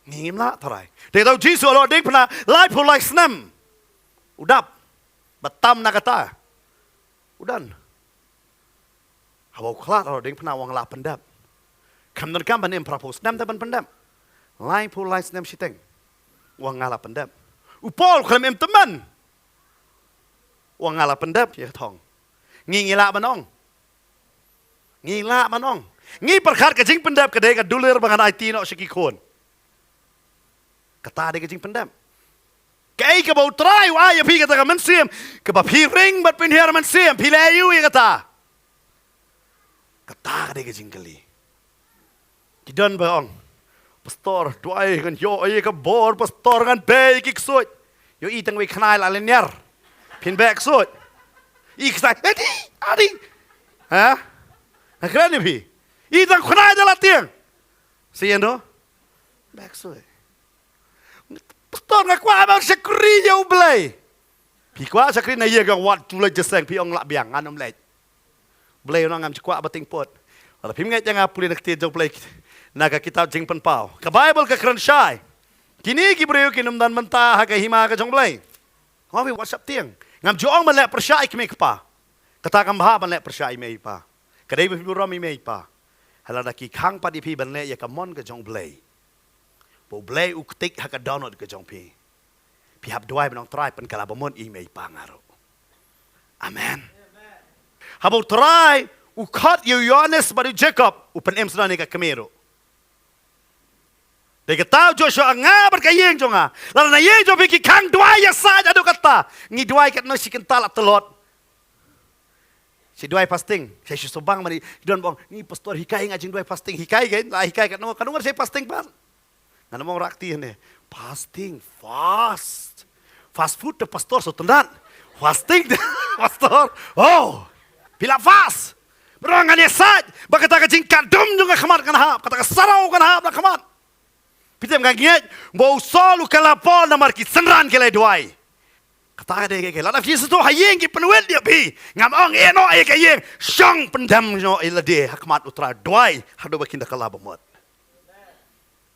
Ngi ngim lah Trai. Dei kata u Jisu u la diengphna laiphew lai snem. U dap. Ba tam na kata. U don. Haba u khlad ha la diengphna u ong la pyndep. Khlem donkam ban im phraphew snem te ban pyndep. Laiphew lai snem shiteng. U ong nga la pyndep. U Paul khlem im tymmen. U ong nga la pyndep ïa ka thong. Ngi ngi lah ban ong. Ngi lah ban ong. Ngi pyrkhat ka jingpyndep ka dei ka dulir ba ngan aiti noh sha ki khun. Kata dei ka jingpyndep. Kaei kaba U Trai u ai ïa phi kata ka mynsiem, kaba phi ring bad pynhiar mynsiem, phi leh aïu ïa kata? Kata ka dei ka jingkylli. Ki don ba ong, "Pastor, duwai ngan ïoh ïa ka bor, pastor, ngan beh ïa ki ksuid." Ïohi tang wei khnai la lynñiar. Phin beh ksuid. I khnai, "Adi, adi." Ha? Nga kren ïa phi. I tang khnai da la tieng. Sien do? Beh ksuid. "Pastor, nga kwah ban shakri ïa U Blei." Phi kwah shakri na ïing, ka wat tu leit jingïaseng, phi ong lah biang, ngan ym leit. Blei u ong ngam kwah ba ting put. Lada phim ngeit ïa nga, pule na ka ktien jong U Blei na ka kitab Jingpynpaw. Ka Baibl ka kren shai. Kine ki briew kin ym don bynta ha ka hima ka jong U Blei. Nga phi WhatsApp tieng. Ngam ju ong ban leh pyrshah ïa i kmie i kpa. Kata kam bha ban leh pyrshah ïa i mei i pa. Ka dei ba phi burom ïa i mei i pa. Hynrei lada ki khang pat ïa phi ban leh ïa ka mon ka jong U Blei, ba U Blei u ktik ha ka dohnud ka jong phi, phi hap duwai ban ong, "Trai, pynkylla bamut ïa i mei i pa nga ruh." Amen. Haba U Trai u khot ïa u Ïoannis bad u Jakob, u pynim sdang ïa ka kmie ruh. Dei kata u Joshua, nga bad ka ïing jong nga. Lada na ïing jong phi ki khang duwai ïasaid haduh katta, ngi duwai katno shi kynta la tlot? Shi duwai fasting, shi, shi subang mani, don ba ong, "Ni pastor hikai nga jingduwai fasting, hikai kein, la hikai katno, katno ngan shi fasting pat?" Ngan ym ong rakti ne. Fasting, fast. Fast food te pastor sngewtynnat. Fasting te pastor. Oh. Phi la fast. Bro, ngan ïasaid ba kata ka jingkhatdum jong ka khmat kan hap, kata ka saraw kan hap na khmat. Phi tip, nga ngeit ba u Saul u kylla Paul namar ki synran ki la duwai. Kata ka dei ka, lada phi sngewthuh ha ïing ki pynwit ïa phi, ngam ong ïeh noh ïa ka ïing, shong pyndem noh ïa lade ha khmat U Trai, duwai haduh ba kin da kylla bamut.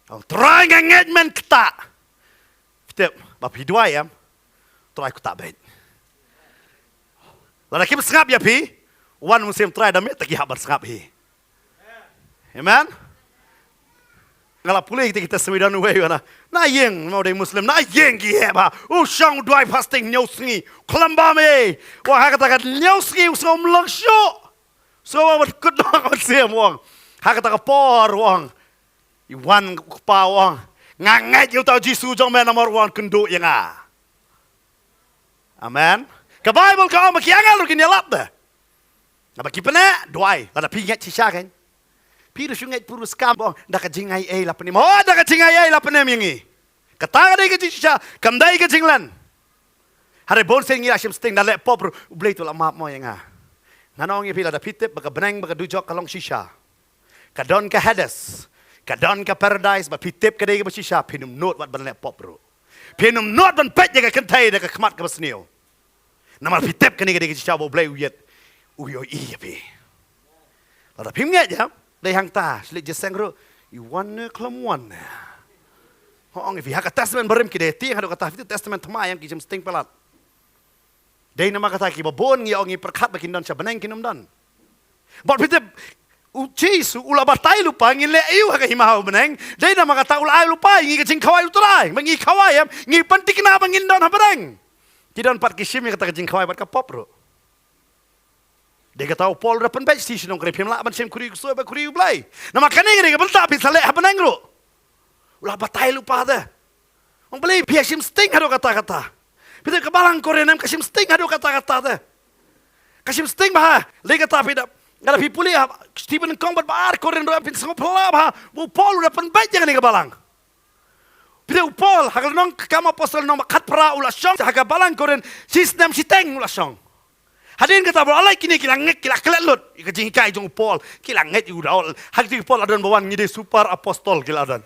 Ong, "Trai, nga ngeit men ktah." Phi tip, ba phi duwai em, Trai, ktah beit. Lada kim sngap ïa phi, wan Mynsiem Trai da mih, te ki hap ban sngap hi. Amen. Nga la pule kita, kita sngewdon uwei u ong, na ïing, mo dei Muslim, na ïing ki heh bha. U shong duwai fasting hynñiew sngi. Khlem bam ei. Wa ha kata ka hynñiew sngi u sngew ym long shuh. Sngew bad kut bad siem, u ong. Ha kata ka por, u ong, i wan u kpa, u ong, nga ngeit ïa uta u Jisu jong me namar u wan kynduh ïa nga. Amen. Ka Baibl ka ong ba ki angel ruh kin ïalap de. Haba ki pyneh, duwai, lada phi ngeit shisha kein. Phi ruh shu ngeit pyrshah kam ba ong, da ka jingai ei la pynim. Oh, da ka jingai ei la pynim ïa ngi. Kata ka dei ka jingshisha, kam dei ka jinglen. Hynrei bun sien ngi la shim sting, da leh pop ruh, U Blei to la map mo ïa nga. Ngan ong ïa phi, lada phi tip ba ka bneng bad ka dujok ka long shisha, ka don ka Hades, ka don ka Paradise, bad phi tip ka dei kaba shisha, phin ym nud wat ban leh pop ruh. Phin ym nud ban peit ïa ka kynthei da ka khmat kaba sniew. Namar phi tip kane ka dei ka jingshisha ba U Blei u ïeit, u ïohi ïa phi. Lada phim ngeit ïa, dei hangta, shu leit jingïaseng ruh, i wan ne khlem wan ne. Nga ong ïa phi, ha ka Testament Barim ki dei tieng haduh katta, phi tip Testament Thymmai em ki shim sting palat. Dei namar kata kiba bun ngi ong ngi pyrkhat ba kin don sha bneng, kin ym don. Bad phi tip, u Jisu u la batai lypa ngin leh aïu ha ka hima ha bneng. Dei namar kata u la ai lypa ïa ngi ka jingkhawai U Trai. Ba ngi khawai em, ngi pynthikna ba ngin don ha bneng. Ki don pat ki shim ïa kata ka jingkhawai bad ka pop ruh. Dei kata u Paul u da pynbeit shi shnong, kane phim lah ban shim khuri ksuid bad khuri U Blei. Namar kane ka dei ka bynta phin sa leh ha bneng ruh. U la batai lypa te. Ong balei phi ïa shim sting haduh katta katta? Phi tip ka balang Korinth em ka shim sting haduh katta katta te. Ka shim sting bha. Lei kata phi da, lada phi pule ha Stephen Kong bad ba ar Korinth ruh em phin sngew phylla bha. U Paul u da pynbeit ïa kane ka balang. Phi tip u Paul ha ka lynnong Kam Apostol lynnong ba khatphra u la shong ha ka balang Korinth shi snem shiteng u la shong. Hadien kata ba la leit kine ki la ngeit, ki la klet lut ïa ka jinghikai jong u Paul. Ki la ngeit ïa u Paul. Ha kata u Paul la don ba wan, ngi dei super apostol ki la don.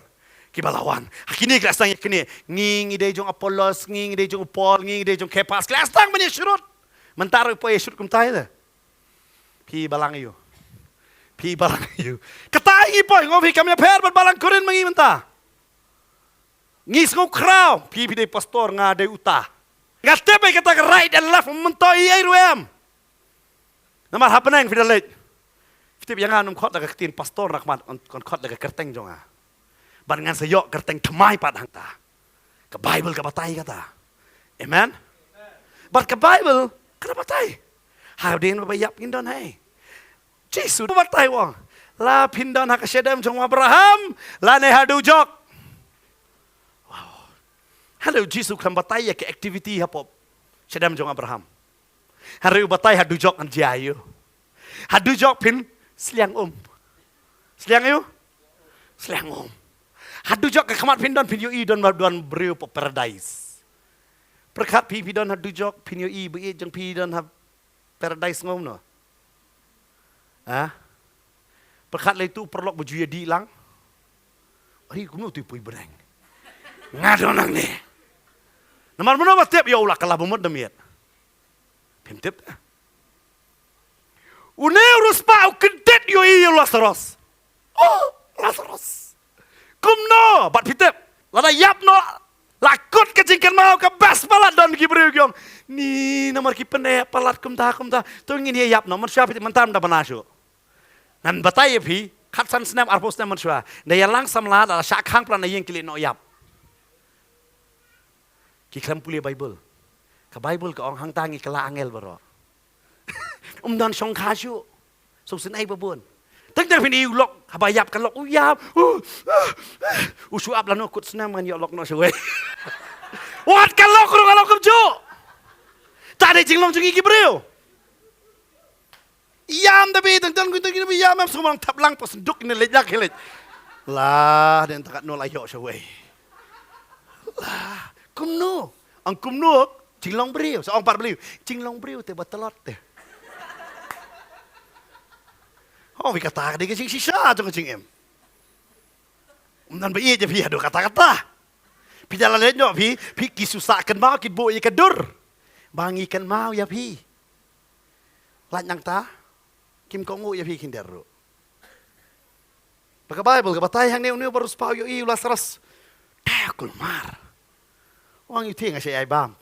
Kiba la wan. Ha kine ki la sdang ïa kine. Ngi, ngi dei jong Apollos, ngi, ngi dei jong u Paul, ngi, ngi dei jong Kephas. Ki la sdang ban ïa shrut. Mynta ruh poi ïa shrut kumta ïa. Phi balang ïa u. Phi balang ïa u. Kata ngi poi, nga ong phi, kam ïapher bad balang Korinth ma ngi mynta. Ngi sngew khraw, phi, phi dei pastor, nga dei uta. Nga tip ba kata ka right and left mynta ei ei ruh em. Namar ha bneng phi da leit. Phi tip ïa nga, ym khot da ka ktien pastor na khmat, ong, ong khot da ka kyrteng jong nga. Bad ngan sa ïoh kyrteng thymmai pat hangta. Ka Baibl ka batai kata. Amen. Bad ka Baibl ka da batai. Hadien ba ïap ngin don hi. Jisu u batai u ong, la phin don ha ka shadem jong u Abraham, lane ha dujok. Wow. Hynrei u Jisu khlem batai ïa ka activity hapoh shadem jong Abraham. Hynrei u batai ha dujok ngan jia ïa u. Ha dujok phin sliang um. Sliang ïa u? Sliang um. Ha dujok ka khmat phin don, phin ïohi don, don briew hapoh paradise. Pyrkhat phi, phi don ha dujok, phin ïohi ba ïeit jong phi don ha paradise ngam no. Ha? Pyrkhat lei tu paralok ba ju ïa dih lang. Ari kumno tu poi bneng. Nga don nangne. Namar mano ba tip ïa u la kylla ba mut da miet. Phim tip. Une u riewspah u kyndit ïohi ïa u Lasaros. Oh, Lasaros. Kumno, bad phi tip. Lada ïap noh, la kut ka jingkynmaw ka best palat don ki briew ki ong. Ni namar ki pyneh palat kumta kumta. To ngin ïa ïap noh, mynshuwa phi tip mynta ym da bana shuh. Ngan batai ïa phi, khatsan snem, arphew snem mynshuwa. Da ïalang samla, da shah khang palat na ïing ki leit noh ïap. Ki khlem pule Bible. Ka Bible ka ong hangta ngi kylla angel baroh. Um don shongkha shuh. Sngewsih ei ba bun. Teng teng phin ïohi u lok, haba ïap ka lok, u ïap. U shu ap lano kut snem ngan ïoh lok noh shawei. Wat ka lok ruh ka lok kumjuh. Ta dei jinglong jong ngi ki briew. Ïam da bi teng teng teng teng ïam em sngewbha thap lang pas duk ne leit dak leit. Lah den takat nol ayo shawei. Lah kumno? Ang kumno? Jinglong briew, sa ong pat briew. Jinglong briew te ba tlot te. Oh, wi kata ka dei ka jingshisha jong ka jingim. Ym don ba ïeit ïa phi haduh katta katta. Phi da la leit noh phi, phi ki shu sah kynmaw ki buh ïa ka dur. Ba ngi kynmaw ïa phi. Lait nangta kim kohnguh ïa phi khyndiat ruh. Ba ka Bible ka batai hangne une u riewspah u ïohi u Lasaros. Te kulmar. Wan ïa u te nga sha ïai bam.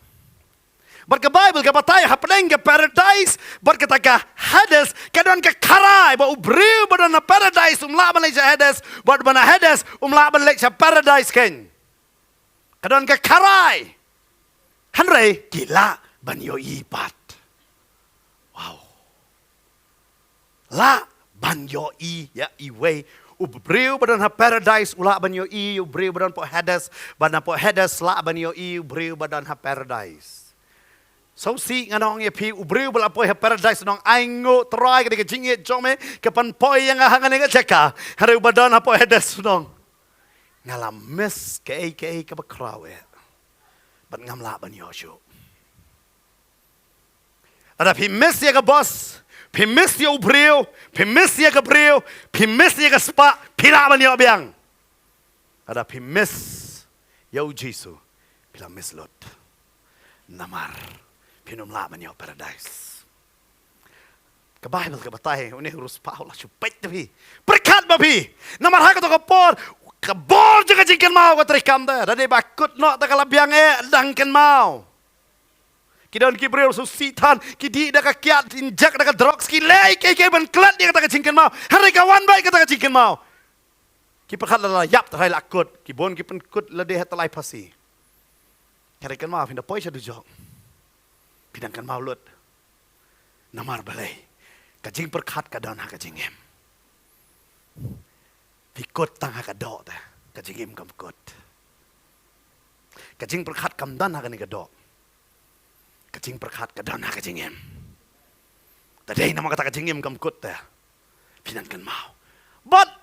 Bad ka Bible ka batai hapdeng ka paradise bad kata ka Hades ka don ka kharai, ba u briew ba don ha paradise um lah ban leit sha Hades, bad ba na Hades um lah ban leit sha paradise kein. Ka don ka kharai. Hynrei ki lah ban ïohi pat. Wow. Lah ban ïohi ïa iwei. U briew ba don ha paradise u lah ban ïohi ïa u briew ba don hapoh Hades, bad na hapoh Hades lah ban ïohi u briew ba don ha paradise. Sngewsih ngan ong ïa phi, u briew ba la poi ha paradise un ong, ainguh Trai, ka dei ka jingïeit jong me ka pynpoi ïa nga hangne ka jaka. Hynrei u ba don hapoh Hades un ong, nga la miss kaei kaei kaba khraw eh. Bad ngam lah ban ïoh shuh. Lada phi miss ïa ka bos, phi miss ïa u briew, phi miss ïa ka briew, phi miss ïa ka spah, phi lah ban ïoh biang. Lada phi miss ïa u Jisu, phi la miss lut. Namar phin ym lah ban ïoh paradise. Ka Bible ka batai une u riewspah u la shu peit da phi. Pyrkhat ba phi. Namar ha kato ka por ka bor jong ka jingkynmaw ka trei kam da. Da dei ba kut noh da ka la biang eh dang kynmaw. Ki don ki briew sngewsih than, ki dih da ka kiad, injek da ka drugs, ki leh kaei kaei ban klet ïa kata ka jingkynmaw. Hynrei ka wan beit kata ka jingkynmaw. Ki pyrkhat lada la ïap, trai la kut, ki bun ki pynkut lade ha tylli phasi. Hynrei kynmaw phin da poi sha dujok. Phi dang kynmaw lut. Namar balei? Ka jingpyrkhat ka don ha ka jingim. Phi kut tang ha ka doh te, ka jingim kam kut. Ka jingpyrkhat kam don ha kane ka doh. Ka jingpyrkhat ka don ha ka jingim. Te dei namar kata ka jingim kam kut te, phi dang kynmaw. Bad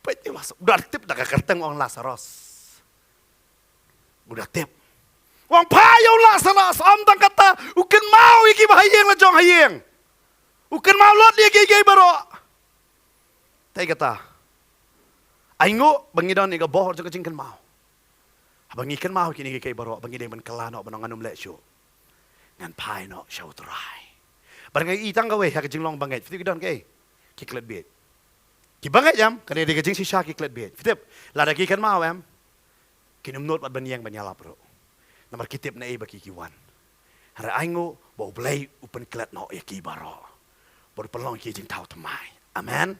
peit ïa u Las-, u da tip da ka kyrteng u ong Lasaros. U da tip. U ong phai ïa u Lasaros, ym tang kata, u kynmaw ïa kiba ha ïing la jong ha ïing. U kynmaw lut ïa kiei kiei baroh. Te kata, ainguh ba ngi don ïa ka bor jong ka jingkynmaw. Haba ngi kynmaw kine kiei kiei baroh, ba ngi dei ban kylla noh, ba ngan ym leh shuh. Ngan phai noh sha u Trai. Bad nga i tang kawei ha ka jinglong bangeit. Phi tip ki don kaei? Ki klet bieit. Ki bangeit em, kane dei ka jingshisha, ki klet bieit. Phi tip, lada ki kynmaw em, kin ym nud pat ban ïeng ban ïalap ruh. Namar ki tip naei ba ki ki wan. Hynrei ainguh ba U Blei u pynklet noh ïa ki baroh. Bad u pynlong ïa ki jingthaw thymmai. Amen.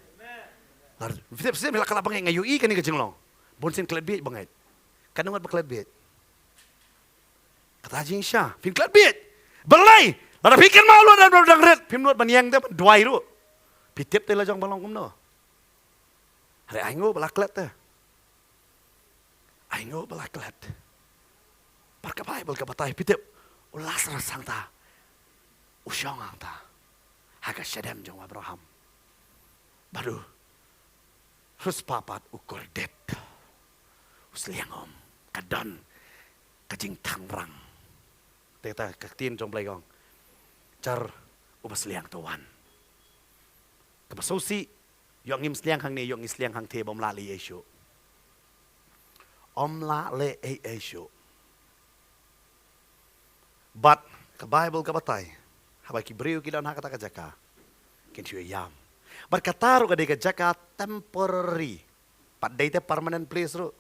Lada phi tip shisien, la ka la bangeit, nga ïohi kane ka jinglong. Bun sien klet bieit bangeit. Katno ngut ba klet bieit? Kata jingshisha, phin klet bieit. Balei? Lada phi kynmaw lut, dang rit, phim nud ban ïeng te ban duwai ruh. Phi tip te la jong ba long kumno. Hynrei ainguh ba la klet te. Ainguh ba la klet. Bad ka Baibl ka batai, phi tip, u Lasarus hangta u shong hangta ha ka shadem jong u Abraham. Bad u riewspah pat u kordit, u sliang um, ka don ka jingthangrang. Te ta ka ktien jong Blei ka ong, jar uba sliang to wan. Kaba sngewsih, ïoh ngim sliang hangne, ïoh ngi sliang hangte, bym lah leh ei ei shuh. Ym lah leh ei ei shuh. Bad ka Baibl ka batai, haba ki briew ki don ha kata ka jaka, kin shu ïam. Bad kata ruh ka dei ka jaka temporary. Pat dei te permanent place ruh.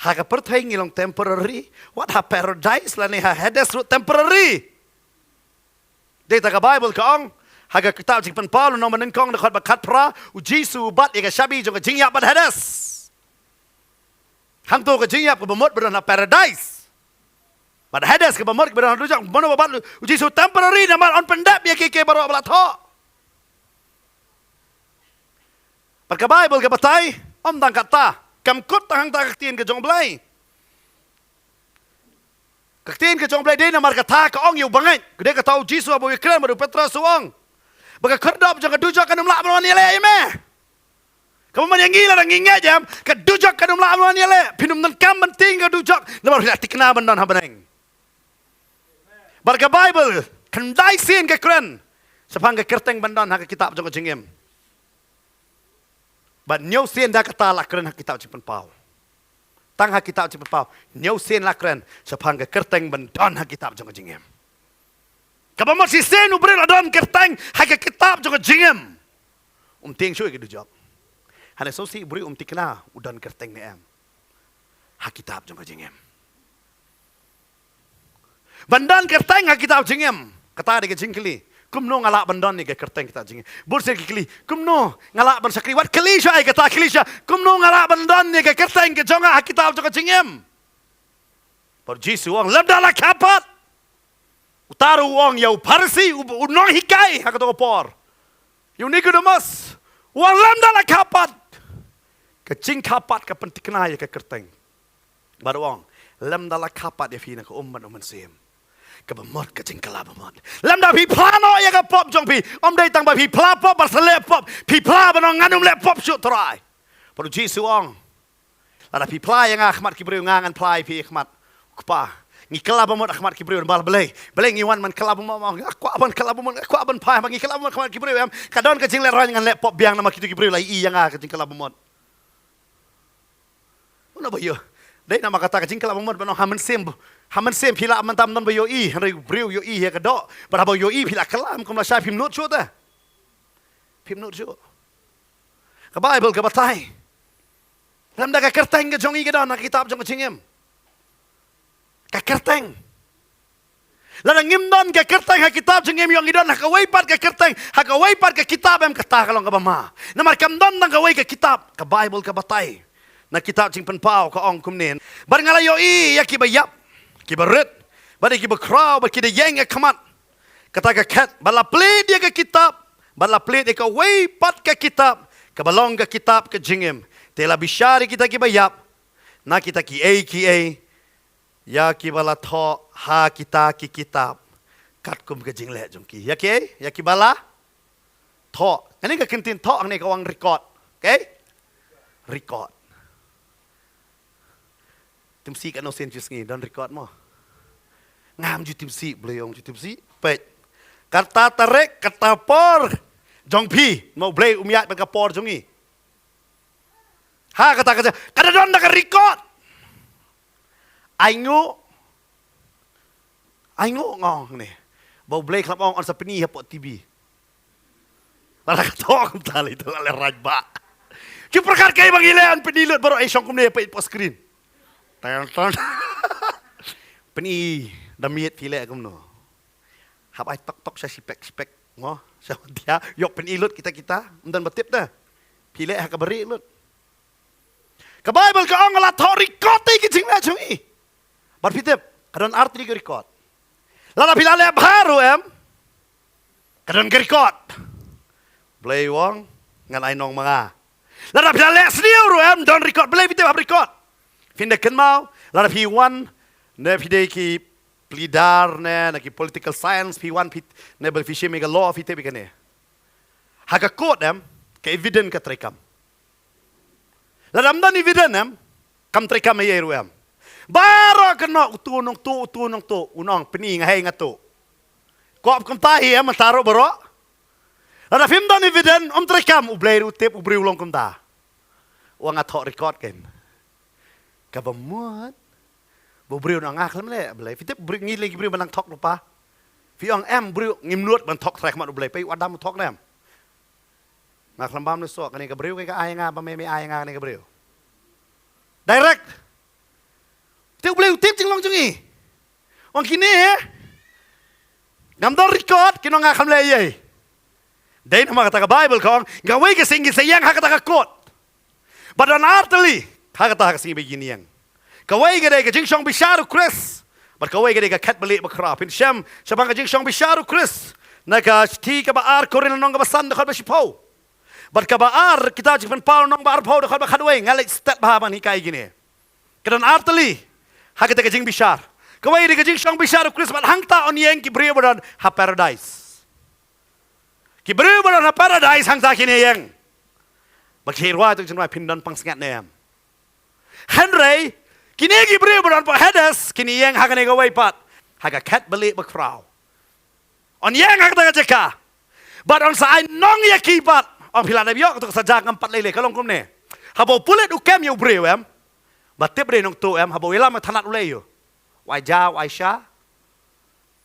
Ha ka pyrthei ngi long temporary, wat ha paradise lane ha Hades ruh temporary. Dei ta ka Baibl ka ong, ha ka kitab Jingpynpaw lynnong ba nyngkong dkhot ba khatphra, u Jisu u bat ïa ka shabi jong ka jingïap bad Hades. Hangto ka jingïap kaba mut ba don ha paradise. Bad Hades kaba mut ba don ha dujok, mano ba bat u Jisu? Temporary, namar un pyndep ïa kiei kiei baroh ba la thoh. Bad ka Baibl ka batai, ym tang kata, kam kut tang hangta ka ktien ka jong U Blei. Ka ktien ka jong U Blei dei namar kata ka ong ïa u bangeit. Ka dei kata u Jisu haba u ïakren bad u Petros u ong, ba ka khyrdop jong ka dujok kan ym lah ban wan ïaleh ïa me. Kaba mut ïa ngi lada ngi ngeit em, ka dujok kan ym lah ban wan ïaleh. Phin ym donkam ban tieng ka dujok, namar phi la thikna ban don ha bneng. Bad ka Baibl, khyndai sien ka kren shaphang ka kyrteng ban don ha ka kitab jong ka jingim. Bad hynñiew sien da kata la kren ha kitab Jingpynpaw. Tang ha kitab Jingpynpaw, hynñiew sien la kren shaphang ka kyrteng ban don ha kitab jong ka jingim. Kaba mut shisien u briew la don kyrteng ha ka kitab jong ka jingim, um tieng shuh ïa ka dujok. Hynrei sngewsih u briew um thikna u don kyrteng ne em ha kitab jong ka jingim. Ban don kyrteng ha kitab jingim, kata dei ka jingkylli. Kumno nga lah ban don ïa ka kyrteng kitab jingim? Bun sien ki kylli, kumno nga lah ban shakri? Wat kylli shuh ïa kata, kylli shuh, kumno nga lah ban don ïa ka kyrteng ka jong nga ha kitab jong ka jingim? Bad u Jisu u ong, lymda la kha pat. Uta ruh u ong ïa u Pharisi, u, u nonghikai ha kato ka por, ïa u Nikodemus, u ong lymda la kha pat. Ka jingkha pat ka pynthikna ïa ka kyrteng. Bad u ong, lymda la kha pat ïa phi na ka um bad u Mynsiem, kaba mut ka jingkylla bamut. Lymda phi phla noh ïa ka pop jong phi. Ym dei tang ba phi phla pop bad sa leh pop, phi phla ban ong ngan ym leh pop shuh Trai. Bad u Jisu u ong, lada phi phla ïa nga ha khmat ki briew, nga ngan phla ïa phi ha khmat u Kpa. Ngi kylla bamut ha khmat ki briew namar balei? Balei ngi wan ban kylla bamut? Nga kwah ban kylla bamut, nga kwah ban phai, ba ngi kylla bamut ha khmat ki briew em. Ka don ka jinglehrain ngan leh pop biang namar kito ki briew la ïohi ïa nga ka jingkylla bamut. Mano ba ïoh? Dei namar kata ka jingkylla bamut ban ong ha mynsiem, ha mynsiem phi lah mynta ym don ba ïohi, hynrei u briew u ïohi ïa ka doh. Bad haba u ïohi phi la kylla, kum lashai phim nud shuh te. Phim nud shuh. Ka Baibl ka batai, lymda ka kyrteng ka jong ngi ka don ha ka kitab jong ka jingim. Ka kyrteng. Lada ngim don ka kyrteng ha kitab jingim, ïoh ngi don ha kawei pat ka kyrteng, ha kawei pat ka kitab em, kata ka long kaba ma. Namar kam don tang kawei ka kitab. Ka Baibl ka batai na kitab Jingpynpaw ka ong kumne, bad nga la ïohi ïa kiba ïap, kiba rit, bad ïa kiba khraw, bad ki da ïeng ha khmat kata ka khet, bad la plied ïa ka kitab, bad la plied ïa kawei pat ka kitab, kaba long ka kitab ka jingim. Te la bishar ïa kita kiba ïap na kita kiei kiei, ïa kiba la thoh ha kita ki kitab katkum ka jingleh jong ki. Ïa kiei? Ïa kiba la thoh. Hangne ka ktien thoh hangne ka wan record. Okay? Record. Tim sih ka no sen jus ngi don record mo. Ngam ju tim sih, Blei ong ju tim sih. Peit. Kata tarik, kata por jong phi. Mo Blei um ïaid bad ka por jong ngi. Ha kata ka, ka da don da ka record. Ai nguh, ai nguh nga ong ne. Ba U Blei khlem ong yn sa pyni hapoh T V. Lada ka thoh kumta lei to lei raj ba. Ki pyrkhat kaei ba ngi leh, yn pyni lut baroh, ai shong kumne, peit hapoh screen. Tan tan. Pyni da miet phi leh kumno. Hap ai tok tok sha shipek shipek mo. Sha dia ïoh pyni lut kita kita. Ym don ba tip te. Phi leh ha kaba rieh lut. Ka Baibl ka ong la thoh record ïa ki jingleh jong ngi. Bad phi tip, ka don artylli ka record. Lada phi la leh bha ruh em, ka don ka record. Blei u ong ngan ai nong ma nga. Lada phi la leh sniew ruh em, don record. Balei phi tip hap record? Phin da kynmaw, lada phi wan Ne phi dei ki pleader ne, na ki political science phi wan phi, ne ba phi shim ïa ka law phi tip ïa kane. Ha ka court em, ka evidence ka treikam. Lada ym don evidence em, kam treikam ei ei ruh em. Baroh kano utu u nongtuh, utu u nongtuh, un ong pyni nga hei nga tuh. Kop kumta hi em, mynta ruh baroh. Lada phim don evidence, ym treikam, U Blei ruh u tip, u briew u long kumta. Wan nga thoh record kein. Kaba mut. Ba u briew u ong nga khlem leh, Blei. Phi tip u briew, ngi leh ki briew ba nang thok lypa. Phi ong em, u briew ngim nud ban thok trai khmat U Blei, peit u Adam u thok ne em. Nga khlem bam ne shuh, kane ka briew ka ai nga, ba me me ai nga kane ka briew. Direct. Te U Blei u tip jinglong jong ngi. Ong kine, ngam don record, kin ong nga khlem leh ei ei. Dei namar kata ka Bible ka ong, kawei ka sngi kin sa ïeng ha kata ka court. Bad don ar tylli ha kata ka sngi ba kin ïeng. Kawei ka dei ka jingshong bishar u Khrist. Bad kawei ka dei ka khet balieh bakhraw. Phin shem shaphang ka jingshong bishar u Khrist na ka shithi kaba ar Korinth lynnong kaba san dkhot ba shiphew. Bad kaba ar Kitab Jingpynpaw lynnong ba arphew dkhot ba khatwei, nga leit stet bha ban hikai kine. Ka don ar tylli ha kata ka jingbishar. Kawei dei ka jingshong bishar u Khrist bad hangta yn ïeng ki briew ba don ha paradise. Ki briew ba don ha paradise hangta kin ïeng. Bad ki rwai tu jingwai phin don pansngiat ne em. Hynrei kine ki briew ba don ha Hades kin ïeng ha kane kawei pat. Ha ka khet balieh bakhraw. Yn ïeng ha kata ka jaka. Bad yn sa ai nong ïa ki pat. Ong phi la dep ïoh kata ka saja ngam pat lei lei ka long kumne. Haba u pulit u kem ïa u briew em. Ba tip dei nongtuh em, haba u ïalam thanat u leh ïa u. U ai ja, u ai sha.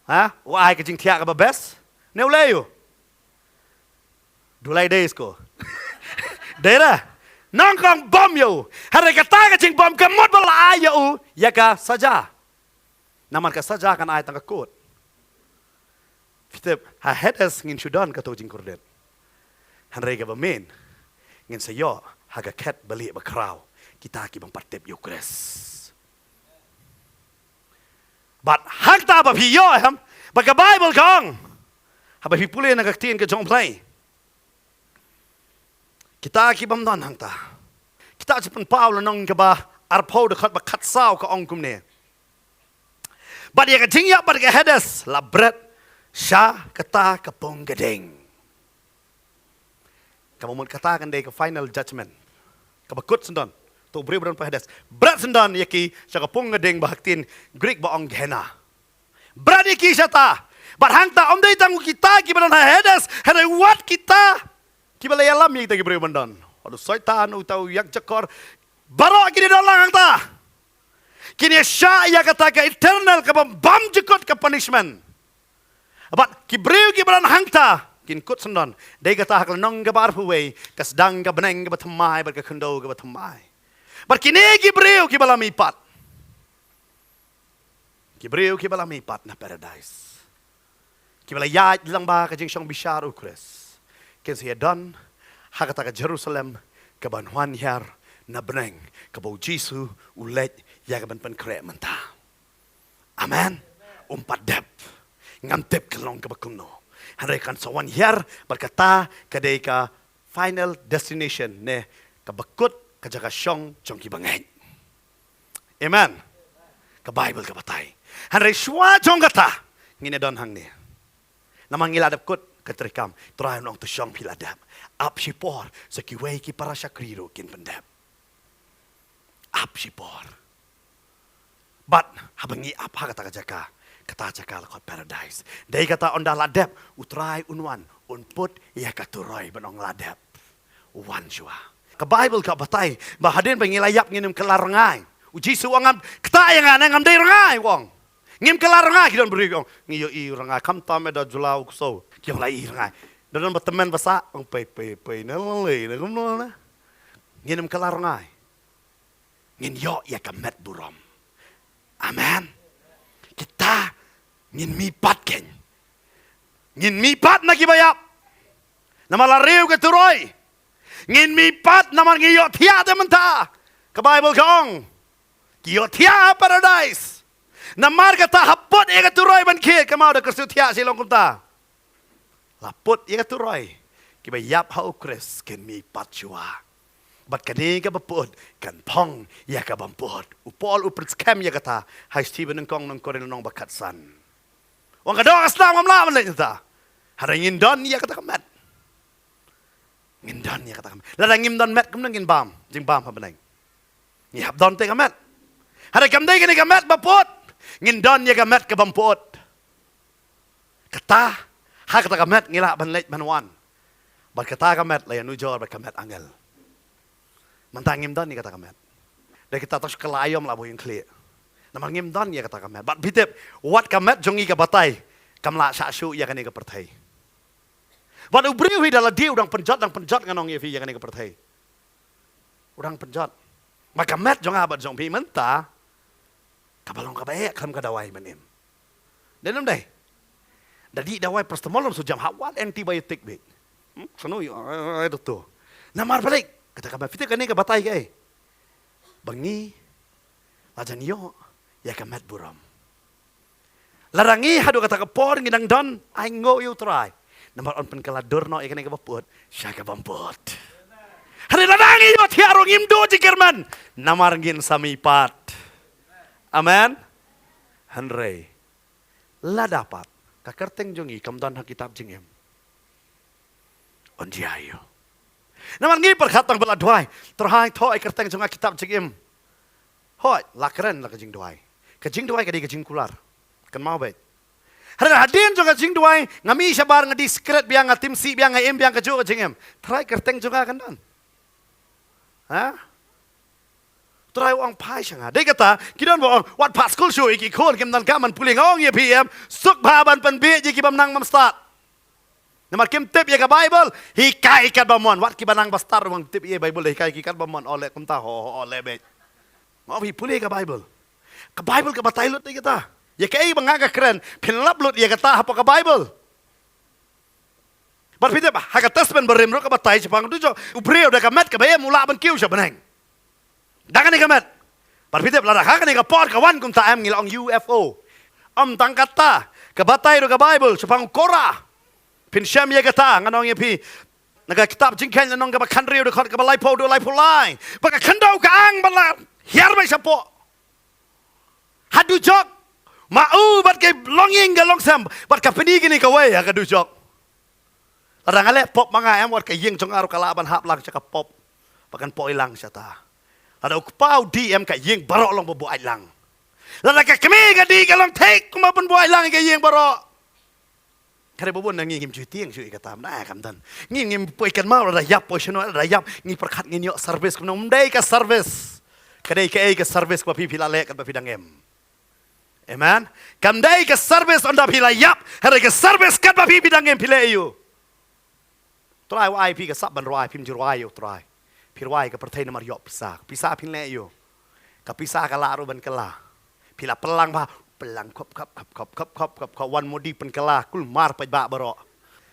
Ha? U ai ka jingthiah kaba best. Ne u leh ïa u. Dulai dei sko. Dei ra. Nang kong bom ïa u. Hynrei kata ka jingbom ka mut ba la ai ïa u ïa ka saja. Namar ka saja kan ai tang ka kut. Phi tip, ha Hades ngin shu don kato jingkordit. Hynrei kaba men, ngin sa ïoh ha ka khet balieh bakhraw. Kita ki bym pat tip ïa u Khrist. Bad hangta ba phi ïoh em, ba ka Bible ka ong. Haba phi pule na ka ktien ka jong U Blei. Kita ki bym don hangta. Kitab Jingpynpaw lynnong kaba arphew dkhot ba khatsaw ka ong kumne. Bad ïa ka jingïap bad ka Hades la bret sha kata ka pung ka ding. Kaba mut kata kan dei ka final judgment. Kaba kut syndon. To u briew ba don ha Hades. Bret syndon ïa ki sha ka pung ka ding ba ha ktien Greek ba ong Gehenna. Bret ïa ki shata. Bad hangta ym dei tang kita kiba don ha Hades, hynrei wat kita kiba la ïalam ïa kita ki briew ban don. Wat u Soitan, uta u ïakjakor. Baroh kin don lang hangta. Kin ïa shah ïa kata ka eternal kaba bym jukut ka punishment. Bad ki briew kiba don hangta kin kut syndon. Dei kata ha ka lynnong kaba arphew wei, ka sdang ka bneng kaba thymmai bad ka khyndew kaba thymmai. Bad kine ki briew kiba la mihpat. Ki briew kiba la mihpat na paradise. Kiba la ïaid lang bad ka jingshong bishar u Khrist. Kin sa ïa don ha kata ka Jerusalem kaban wan hiar na bneng kaba u Jisu u leit ïa kaban pynkhreh mynta. Amen. Um pat dep. Ngam tip ka long kaba kumno. Hynrei kan sa wan hiar bad kata ka dei ka final destination ne kaba kut ka jaka shong jong kiba ngeit. Amen. Ka Bible ka batai. Hynrei shuwa jong kata ngin ïa don hangne. Namar ngi la dep kut ka treikam. Trai u nongthoh shong phi la dep. Ap shipor sa kiwei ki para shakri ruh kin pyndep. Ap shipor. Bad haba ngi ap ha kata ka jaka, kata jaka la khot paradise. Dei kata ynda la dep, u Trai un wan, un put ïa ka turoi ban ong la dep. U wan shuwa. Ka Bible ka batai ba hadien ba ngi la ïap ngin ym kylla rngai. U Jisu u ong, ngam, kata ïa nga ne ngam dei rngai, u ong. Ngim kylla rngai, ki don briew ki ong, ngi ïohi rngai, khamtam ïa da jula u ksew. Ki ong la ïohi rngai. Da don ba tymmen ba sah, ong pei pei pei ne lei ne kumno ne. Ngin ym kylla rngai. Ngin ïoh ïa ka met burom. Amen. Kita ngin mihpat kein. Ngin mihpat na kiba ïap. Namar la riew ka turoi. Ngin mihpat namar ngi ïohthiah te mynta. Ka Bible ka ong, ki ïohthiah ha paradise. Namar kata hapdeng ïa ka turoi ban kit, ka mut da ka shu thiah shi long kumta. La put ïa ka turoi. Kiba ïap ha u Khrist kin mihpat shuwa. Bad kane kaba pyut kan phong ïa kaba ym pyut. U Paul u pynskhem ïa kata ha Stephen nyngkong nong Korinth lynnong ba khatsan. Wan ka dok ka sdang ym lah ban leh ïa kata. Hynrei ngin don ïa kata ka met. Ngin don ïa kata ka met. Lada ngim don met kumno ngin bam, jingbam ha bneng. Ngi hap don te ka met. Hynrei kam dei kane ka met ba pyut. Ngin don ïa ka met kaba ym pyut. Kata, ha kata ka met ngi lah ban leit ban wan. Bad kata ka met la ïanujor bad ka met angel. Mynta ngim don ïa kata ka met. Da kita tang shu kylla aïom la bun ïing khlieh. Namar ngim don ïa kata ka met. Bad phi tip, wat ka met jong ngi ka batai, kam lah shah shuh ïa kane ka pyrthei. Bad u briew hi da lade u dang pynjot, dang pynjot ngan ong ïa phi ïa kane ka pyrthei. U dang pynjot. Ma ka met jong nga bad jong phi mynta, kaba long kaba eh khlem ka dawai mynnin. Dei ne ym dei? Da dih dawai paracetamol ym shu jam, hap wan antibiotic beit. Hmm, sngewthuh ïa, eh, eh, doktor. Namar balei? Kata ka met, phi tip kane ka batai kaei? Ba ngi la jan ïoh ïa ka met burom. Lada ngi haduh kata ka por ngi dang don, ai nguh ïa u Trai. Namar un pynkylla dur noh ïa kane kaba pyut sha kaba ym pyut. Hynrei lada ngi ïohthiah ruh ngim duh jingkyrmen, namar ngin sa mihpat. Amen. Hynrei lada pat ka kyrteng jong ngi kam don ha kitab jingim, un jia aïu? Namar ngi pyrkhat tang ba la duwai, Trai, thoh ïa ka kyrteng jong nga ha kitab jingim. Hooid, la kren la ka jingduwai. Ka jingduwai ka dei ka jingkular. Kynmaw beit. Hynrei hadien jong ka jingduwai, nga mih shabar, nga discreet biang, nga timsih biang, nga im biang kajuh ka jingim. Trai, kyrteng jong nga kan don? Ha? Trai u ong phai sha nga. Dei kata, ki don ba ong, wat phah skul shuh ïa ki khun, kim donkam ban pule. Nga ong ïa phi em, suk bha ban pynbieit ïa ki bym nang bym stad. Namar kim tip ïa ka Baibl, hikai katba mon. Wat kiba nang ba stad ruh bym tip ïa ka Baibl, hikai ki katba mon. Ole kumta ho, ho, ole beit. Nga ong phi pule ka Baibl. Ka Baibl ka batai lut ïa kata. Ïa kaei ba nga nga kren, phin lap lut ïa kata hapoh ka Baibl. Bad phi tip, ha ka Testament Barim ruh ka batai shaphang u dujok, u briew da ka met kaba im u lah ban kiew sha bneng. Da kane ka met. Bad phi tip, lada ha kane ka por ka wan kumta em, ngi la ong U F O. Ym tang kata, ka batai ruh ka Baibl shaphang u Korah. Phin shem ïa kata, ngan ong ïa phi. Na ka kitab Jingkheiñ lynnong kaba khathynriew, dkhot kaba laiphew, dkhot laiphew lai. Ba ka khyndew ka ang bad la hiar beit shapoh ha dujok. Ma u bad ka longïing ka longsem bad ka pyni kine kawei ha ka dujok. Lada nga leh pop ma nga em, wat ka ïing jong nga ruh ka lah ban hap lang sha ka pop. Ba kan poi lang shata. Lada u kpa u dih em, ka ïing baroh long ba buaid lang. Lada ka kmie ka dih ka long thik kumba ban buaid lang ka ïing baroh. Ka dei ba bun na ngi ngim ju tieng shuh ïa kata, na kam don. Ngi ngim poi kynmaw lada ïap poi shano, lada ïap ngi pyrkhat ngin ïoh service kumno, ym dei ka service. Ka dei kaei ka service kaba phi phi la leh katba phi dang im. Amen. Kam dei ka service ynda phi la ïap, hynrei ka service katba phi phi dang im phi leh aïu? Trai u ai phi ka sap ban rwai, phim ju rwai ïa u Trai. Phi rwai ka pyrthei namar ïoh pisa. Pisa phin leh aïu? Ka pisa ka lah ruh ban kylla. Phi la pynlang bha, pynlang khop khop khop khop khop khop khop khop, wan mudi pynkylla kulmar paidbah baroh.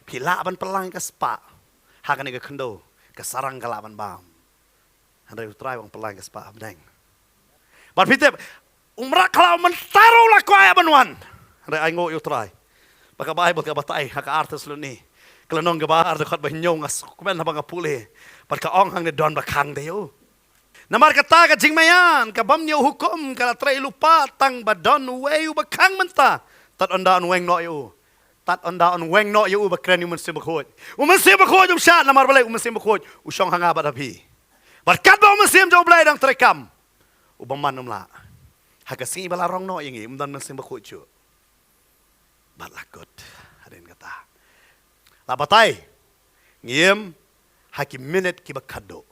Phi lah ban pynlang ka spah. Ha kane ka khyndew ka sarang ka lah ban bam. Hynrei u Trai u ong pynlang ka spah ha bneng. Bad phi tip, u mrad khlaw mynta ruh u la kwah ban wan. Hynrei ai nguh ïa u Trai. Ba ka Baibl ka batai ha ka ar Thessaloni ka lynnong kaba ar, dkhot ba hynñiew, nga sngewkmen haba nga pule. Bad ka ong hangne, don ba khang da ïa u. Namar kata ka jingmaïan ka bym ñiew hukum ka la trei lypa tang ba don uwei uba khang mynta. Tad ynda un weng noh ïa u. Tad ynda un weng noh ïa u ba kren ïa u Mynsiem Bakhuid. U Mynsiem Bakhuid um shah, namar balei? U Mynsiem Bakhuid u shong ha nga bad ha phi. Bad katba u Mynsiem jong U Blei dang treikam, u bymman um lah. Ha ka sngi ba la rong noh ïa ngi, um don Mynsiem Bakhuid shuh. Bad la kut hadien kata. La batai, ngi im ha ki minit kiba khadduh.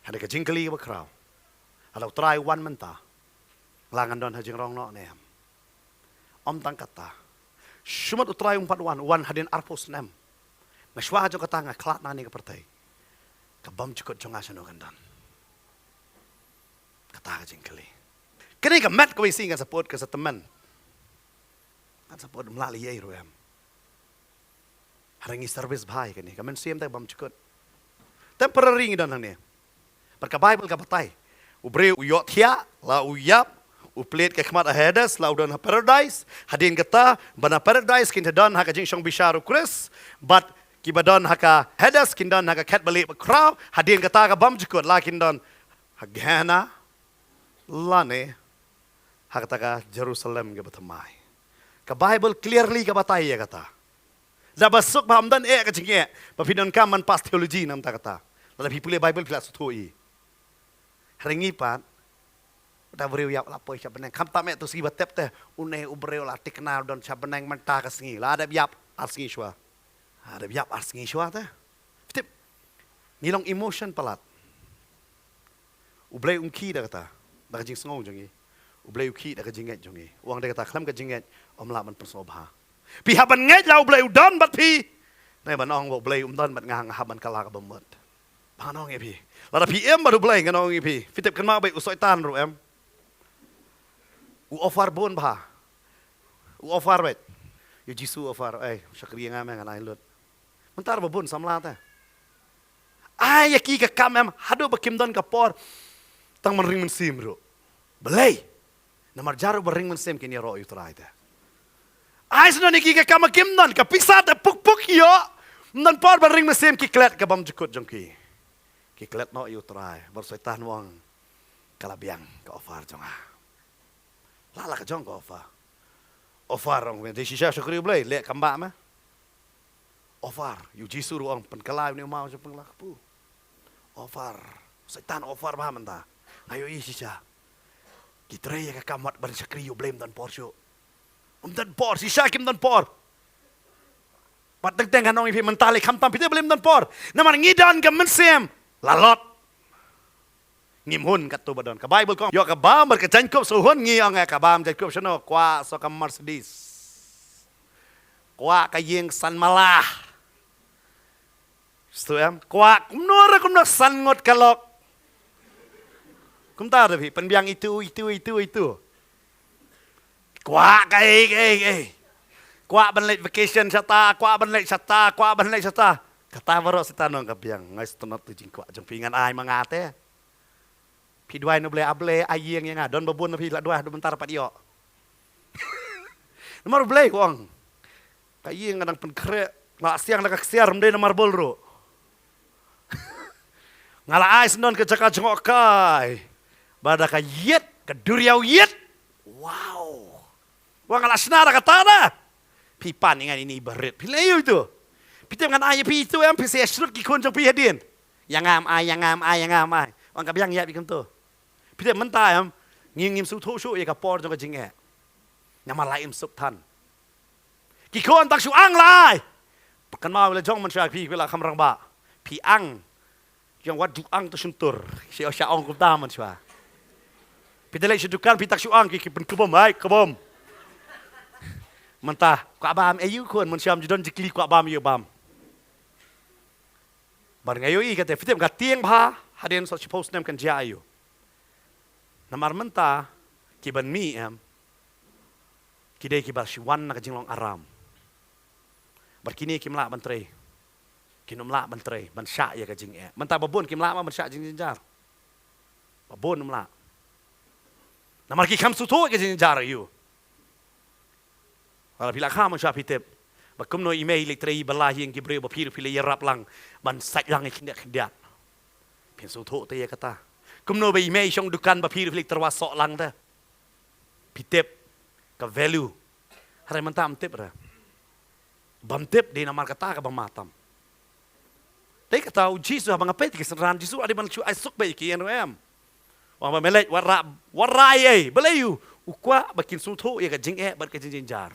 Hynrei ka jingkylli kaba khraw, lada u Trai u wan mynta, la ngan don ha jingrong noh ne em? Ym tang kata. Shu mut u Trai um pat wan, u wan hadien arphew snem. Nga shuwa jong kata nga khlad na kane ka pyrthei. Ka bymjukut jong nga shano kan don? Kata ka jingkylli. Kane ka met kawei sngi ngan sa put, ka sa tymmen. Ngan sa put, ym lah lei ei ruh em. Hynrei ngi service bha ïa kane, ka mynsiem te bymjukut. Temporary ngi don hangne. Bad ka Baibl ka batai, u briew u ïohthiah, la u ïap, u plied ka khmat ha Hades, la u don ha Paradise. Hadien kata, ba na Paradise kin sa don ha ka jingshong bishar u Khrist. Bad Kiba don ha ka Hades kin don ha ka khet balieh bakhraw, hadien kata ka bymjukut la kin don ha Gehenna lane ha kata ka Jerusalem kaba thymmai. Ka Bible clearly ka batai ïa kata. Lada ba suk ba ym don eh ka jingeh, ba phi donkam ban pass theology namar kata. Lada phi pule Bible phi la sngewthuh ïa. Hynrei ngi pat, uta u briew ïap la poi sha bneng. Khamtam eh tu sngi ba tep te, une u briew la thikna don sha bneng mynta ka sngi. La dep ïap ar sngi shuwa. La dep ïap ar sngi shuwa te. Phi tip. Ngi long emotion palat. U Blei um khih da kata, da ka jingsngew jong ngi. U Blei u khih da ka jingngeit jong ngi. U ong da kata khlem ka jingngeit ym lah ban pynsngewbha. Phi hap ban ngeit la U Blei u don bad phi. Ne ban ong ba U Blei um don bad nga, nga hap ban kylla ka bamut. Ba ngan ong ïa phi, lada phi im bad U Blei ngan ong ïa phi. Phi tip kynmaw beit u Soitan ruh em. U offer bun bha. U offer beit. Ïa u Jisu u offer, "Ei, shakri ïa nga me, ngan ai lut." Mynta ruh ba bun samla te. Ai ïa ki ka kam em, haduh ba kim don ka por tang ban ring mynsiem ruh. Balei? Namar jar ruh ba ring mynsiem kin ïaroh ïa u Trai te. Ai sngewbha ïa ki ka kam ba kim don, ka pisa te puk puk ïoh. Ym don por ban ring mynsiem, ki klet ka bymjukut jong ki. Ki klet noh ïa u Trai, bad u Soitan u ong, "Ka la biang ka offer jong nga." La la ka jong ka offer. Offer ong, "Dei shisha shakri U Blei, leh kam bah me." Offer, ïa u Jisu ruh u ong, "Pynkylla ïa une u maw jong pynkylla kpu." Offer, Soitan offer bha mynta. Nga ïohi shisha. Ki trei ïa ka kam wat ban shakri ïa U Blei ym don por shuh. Ym don por, shisha kim don por. Bad teng teng ngan ong ïa phi mynta lei khamtam phi te balei ym don por. Namar ngi don ka mynsiem la lot. Ngim hun katto ba don. Ka Bible ka ong, ïoh ka bam bad ka jaiñkup shu hun, ngi ong ïa ka bam jaiñkup shano, kwah shuh ka Mercedes. Kwah ka ïing san mala. Stu em, kwah kumno re kumno san ngut ka lok. Kumta da phi pynbiang itu, itu, itu, itu. Kwah kaei, kaei, kaei. Kwah ban leit vacation shata, kwah ban leit shata, kwah ban leit shata. Kata baroh Soitan u ong ka biang, ngai sngewtynnat tu jingkwah jong phi, ngan ai ma nga te. Phi duwai na U Blei, "A Blei, ai ïing ïa nga." Don ba bun na phi la duwai haduh mynta pat ïoh. Namar U Blei u ong, "Ka ïing nga dang pynkhreh, nga la siang da ka ksiar, ym dei na marbul ruh. Nga la ai sngewdon ka jaka jngohkai ba da ka ïit, ka duriaw ïit." Wow. Wa nga la shna da kata da. Phi pan ïa nga ine i barit. Phi leh ïa u itu. Phi tip ngan ai ïa phi itu em, phi sa ïa shrut ki khun jong phi hadien. Ïa ngam ai, ïa ngam ai, ïa ngam ai. Wan ka biang ïa phi kumto. Phi tip mynta em, ngim, ngim sngewthuh shuh ïa ka por jong ka jingeh. Namar la im suk than. Ki khun tak shu ang la ai. Kynmaw la jong mynshuwa phi, phi la kham rangbah. Phi ang. Ki ong wat ju ang to shyntur. Shi sha ong kumta mynshuwa. Phi da leit sha dukan phi tak shu ang ki, ki pynkbom, hai, kbom. Mynta, kwah bam, eh, ïa u khun, mynshuwa ju don jingkylli kwah bam, ïa u bam. Bad nga ïohi kata, phi tip ka tieng bha, hadien sa shiphew snem kan jia ïa u. Namar mynta, ki ban mih em, ki dei kiba shu wan na ka jinglong aram. Bad kine kim lah ban trei. Kin ym lah ban trei, ban shah ïa ka jingeh. Mynta ba bun kim lah ban shah jingjynjar. Ba bun ym lah. Namar ki kham sngewthuh ïa ka jingjynjar ïa u. Wala phi la kham sha phi tip. Ba kumno i mei i leit trei ba la ïing ki briew ba phi ruh phi leit ïarap lang. Ban sait lang ïa khyndiat khyndiat. Phin sngewthuh te ïa kata. Kumno ba i mei i shong dukan ba phi ruh phi leit tyrwa soh lang te. Phi tip. Ka value. Hynrei mynta ym tip re. Bym tip dei namar kata kaba ma tam. Dei kata u Jisu haba nga peit ki synran Jisu, ade ban shu ai suk beit ki ïa u em. Wan ba me leit, wat ra, wat rai ei, balei u? U kwah ba kin sngewthuh ïa ka jingeh bad ka jingjynjar.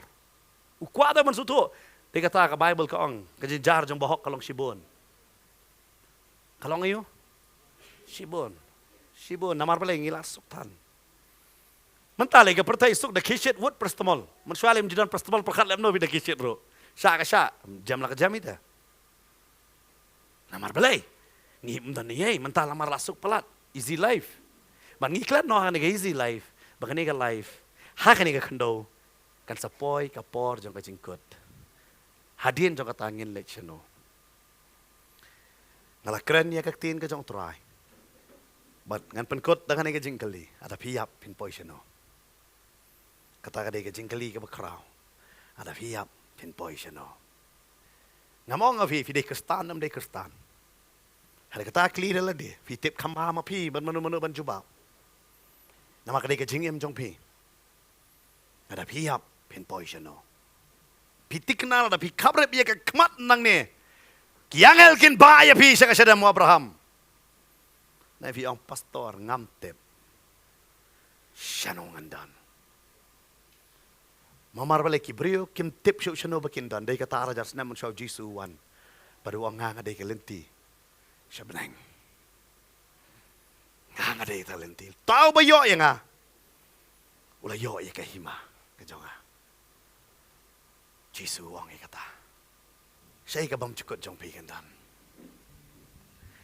U kwah da ban sngewthuh. Dei kata ka Bible ka ong, ka jynjar jong bahok ka long shibun. Ka long ïa u? Shibun. Shibun, namar balei ngi la suk than. Mynta lei ka pyrthei suk da khie shit wut paracetamol. Mynshuwa lei ym ju don paracetamol pyrkhat lem no phi da khie shit ruh. Shah ka shah, jem la ka jem ita. Namar balei? Ngi ym don ei, mynta lamar la suk palat. Easy life. Bad ngi klet noh ha kane ka easy life. Bad kane ka life. Ha kane ka khyndew. Kan sa poi ka por jong ka jingkut. Hadien jong kata ngin leit shano. Nga la kren ïa ka ktien ka jong u Trai. Bad ngan pynkut da kane ka jingkylli. Lada phi ïap phin poi shano? Kata ka dei ka jingkylli kaba khraw. Lada phi ïap phin poi shano? Ngam ong ïa phi, phi dei Khristan, ngam dei Khristan. Hynrei kata kylli da lade, phi tip kham bha ma phi, ban mano mano ban jubab. Namar ka dei ka jingim jong phi. Lada phi ïap, phin poi shano? Phi thikna lada phi khaprip ïa ka khmat nangne, ki angel kin bah ïa phi sha ka shadem u Abraham. Nai phi ong, pastor, ngam tip shano ngan don. Namar balei ki briew kim tip shuh shano ba kin don. Dei kata ar hajar snem mynshuwa u Jisu u wan, bad u ong, nga nga dei ka lynti sha bneng. Nga nga dei ka lynti. Uta uba ïoh ïa nga u la ïoh ïa ka hima ka jong nga. Jisu u ong ïa kata. Shaei ka bymjukut jong phi kan don?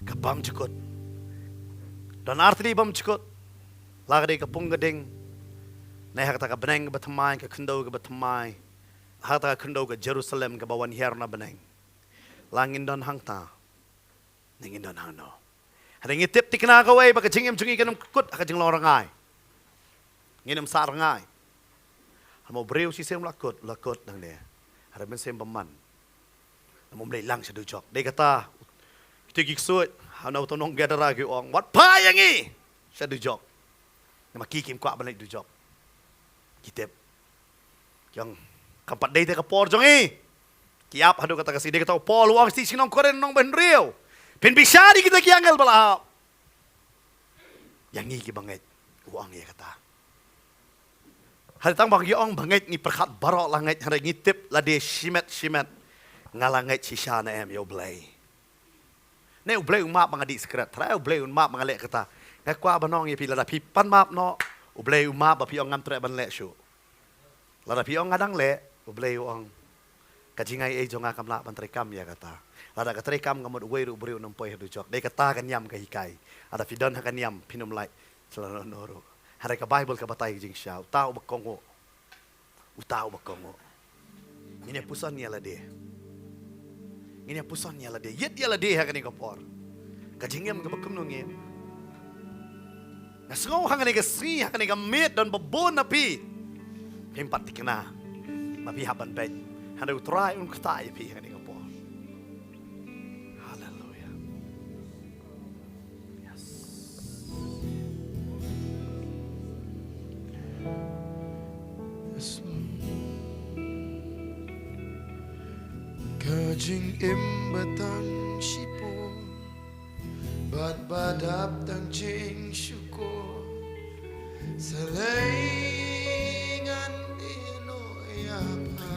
Ka bymjukut. Don artylli bymjukut. La ka dei ka pung ka ding. Nai ha kata ka bneng kaba thymmai, ka khyndew kaba thymmai. Ha kata ka khyndew ka Jerusalem kaba wan hiar na bneng. La ngin don hangta, ne ngin don hangno? Hynrei ngi tip thikna kawei ba ka jingim jong ngi kan ym kut ha ka jinglong rngai. Ngin ym sah rngai. Hynrei u briew shisien u la kut, u la kut nangne. Hynrei mynsiem bymman, ngam leit lang sha dujok. Dei kata, kito ki ksuid ha uto u nong Gadara ki ong, wat phah ïa ngi sha dujok. Namar ki kim kwah ban leit dujok. Ki tip. Ki ong, kam pat dei te ka por jong ngi. Ki ap haduh kata ka sngi. Dei kata u Paul u ong sha ki shnong Korinth, nong ba hynriew, phin bishar ïa kita ki angel ba la ap. Ïa ngi kiba ngeit, u ong ïa kata. Hynrei tang ba ngi ong ba ngeit, ngi pyrkhat baroh la ngeit, hynrei ngi tip lade shimet shimet, nga la ngeit shisha ne em ïa U Blei? Ne U Blei u map ba nga dih sikret? Trai, U Blei u map ba nga leh kata? Nga kwah ban ong ïa phi, lada phi pan map noh, U Blei u map ba phi ong ngam treh ban leh shuh. Lada phi ong nga dang leh, U Blei u ong, ka jingaiei jong nga kam lah ban treikam ïa kata. Lada ka treikam, ka mut uwei ruh u briew un ym poi ha dujok. Dei kata ka niam ka hikai. Lada phi don ha ka niam, phin ym lait sha lano lano ruh. Hynrei ka Baibl ka batai ka jingshisha, uta uba kohnguh. Uta uba kohnguh. Ngin ïa puson ïa lade. Ngin ïa puson ïa lade. Ïit ïa lade ha kane ka por. Ka jingim kaba kumno ngi im? Nga sngew ha kane ka sngi, ha kane ka miet, don ba bun na phi phim pat thikna ba phi hap ban beit. Hynrei U Trai un ktah ïa phi ha kane ka por. Haleluia. Yes. Yes. Ka jingim ba tang shipor, bad ba dap tang jingshukor. Sa lei ngan ïehnoh ïa pha.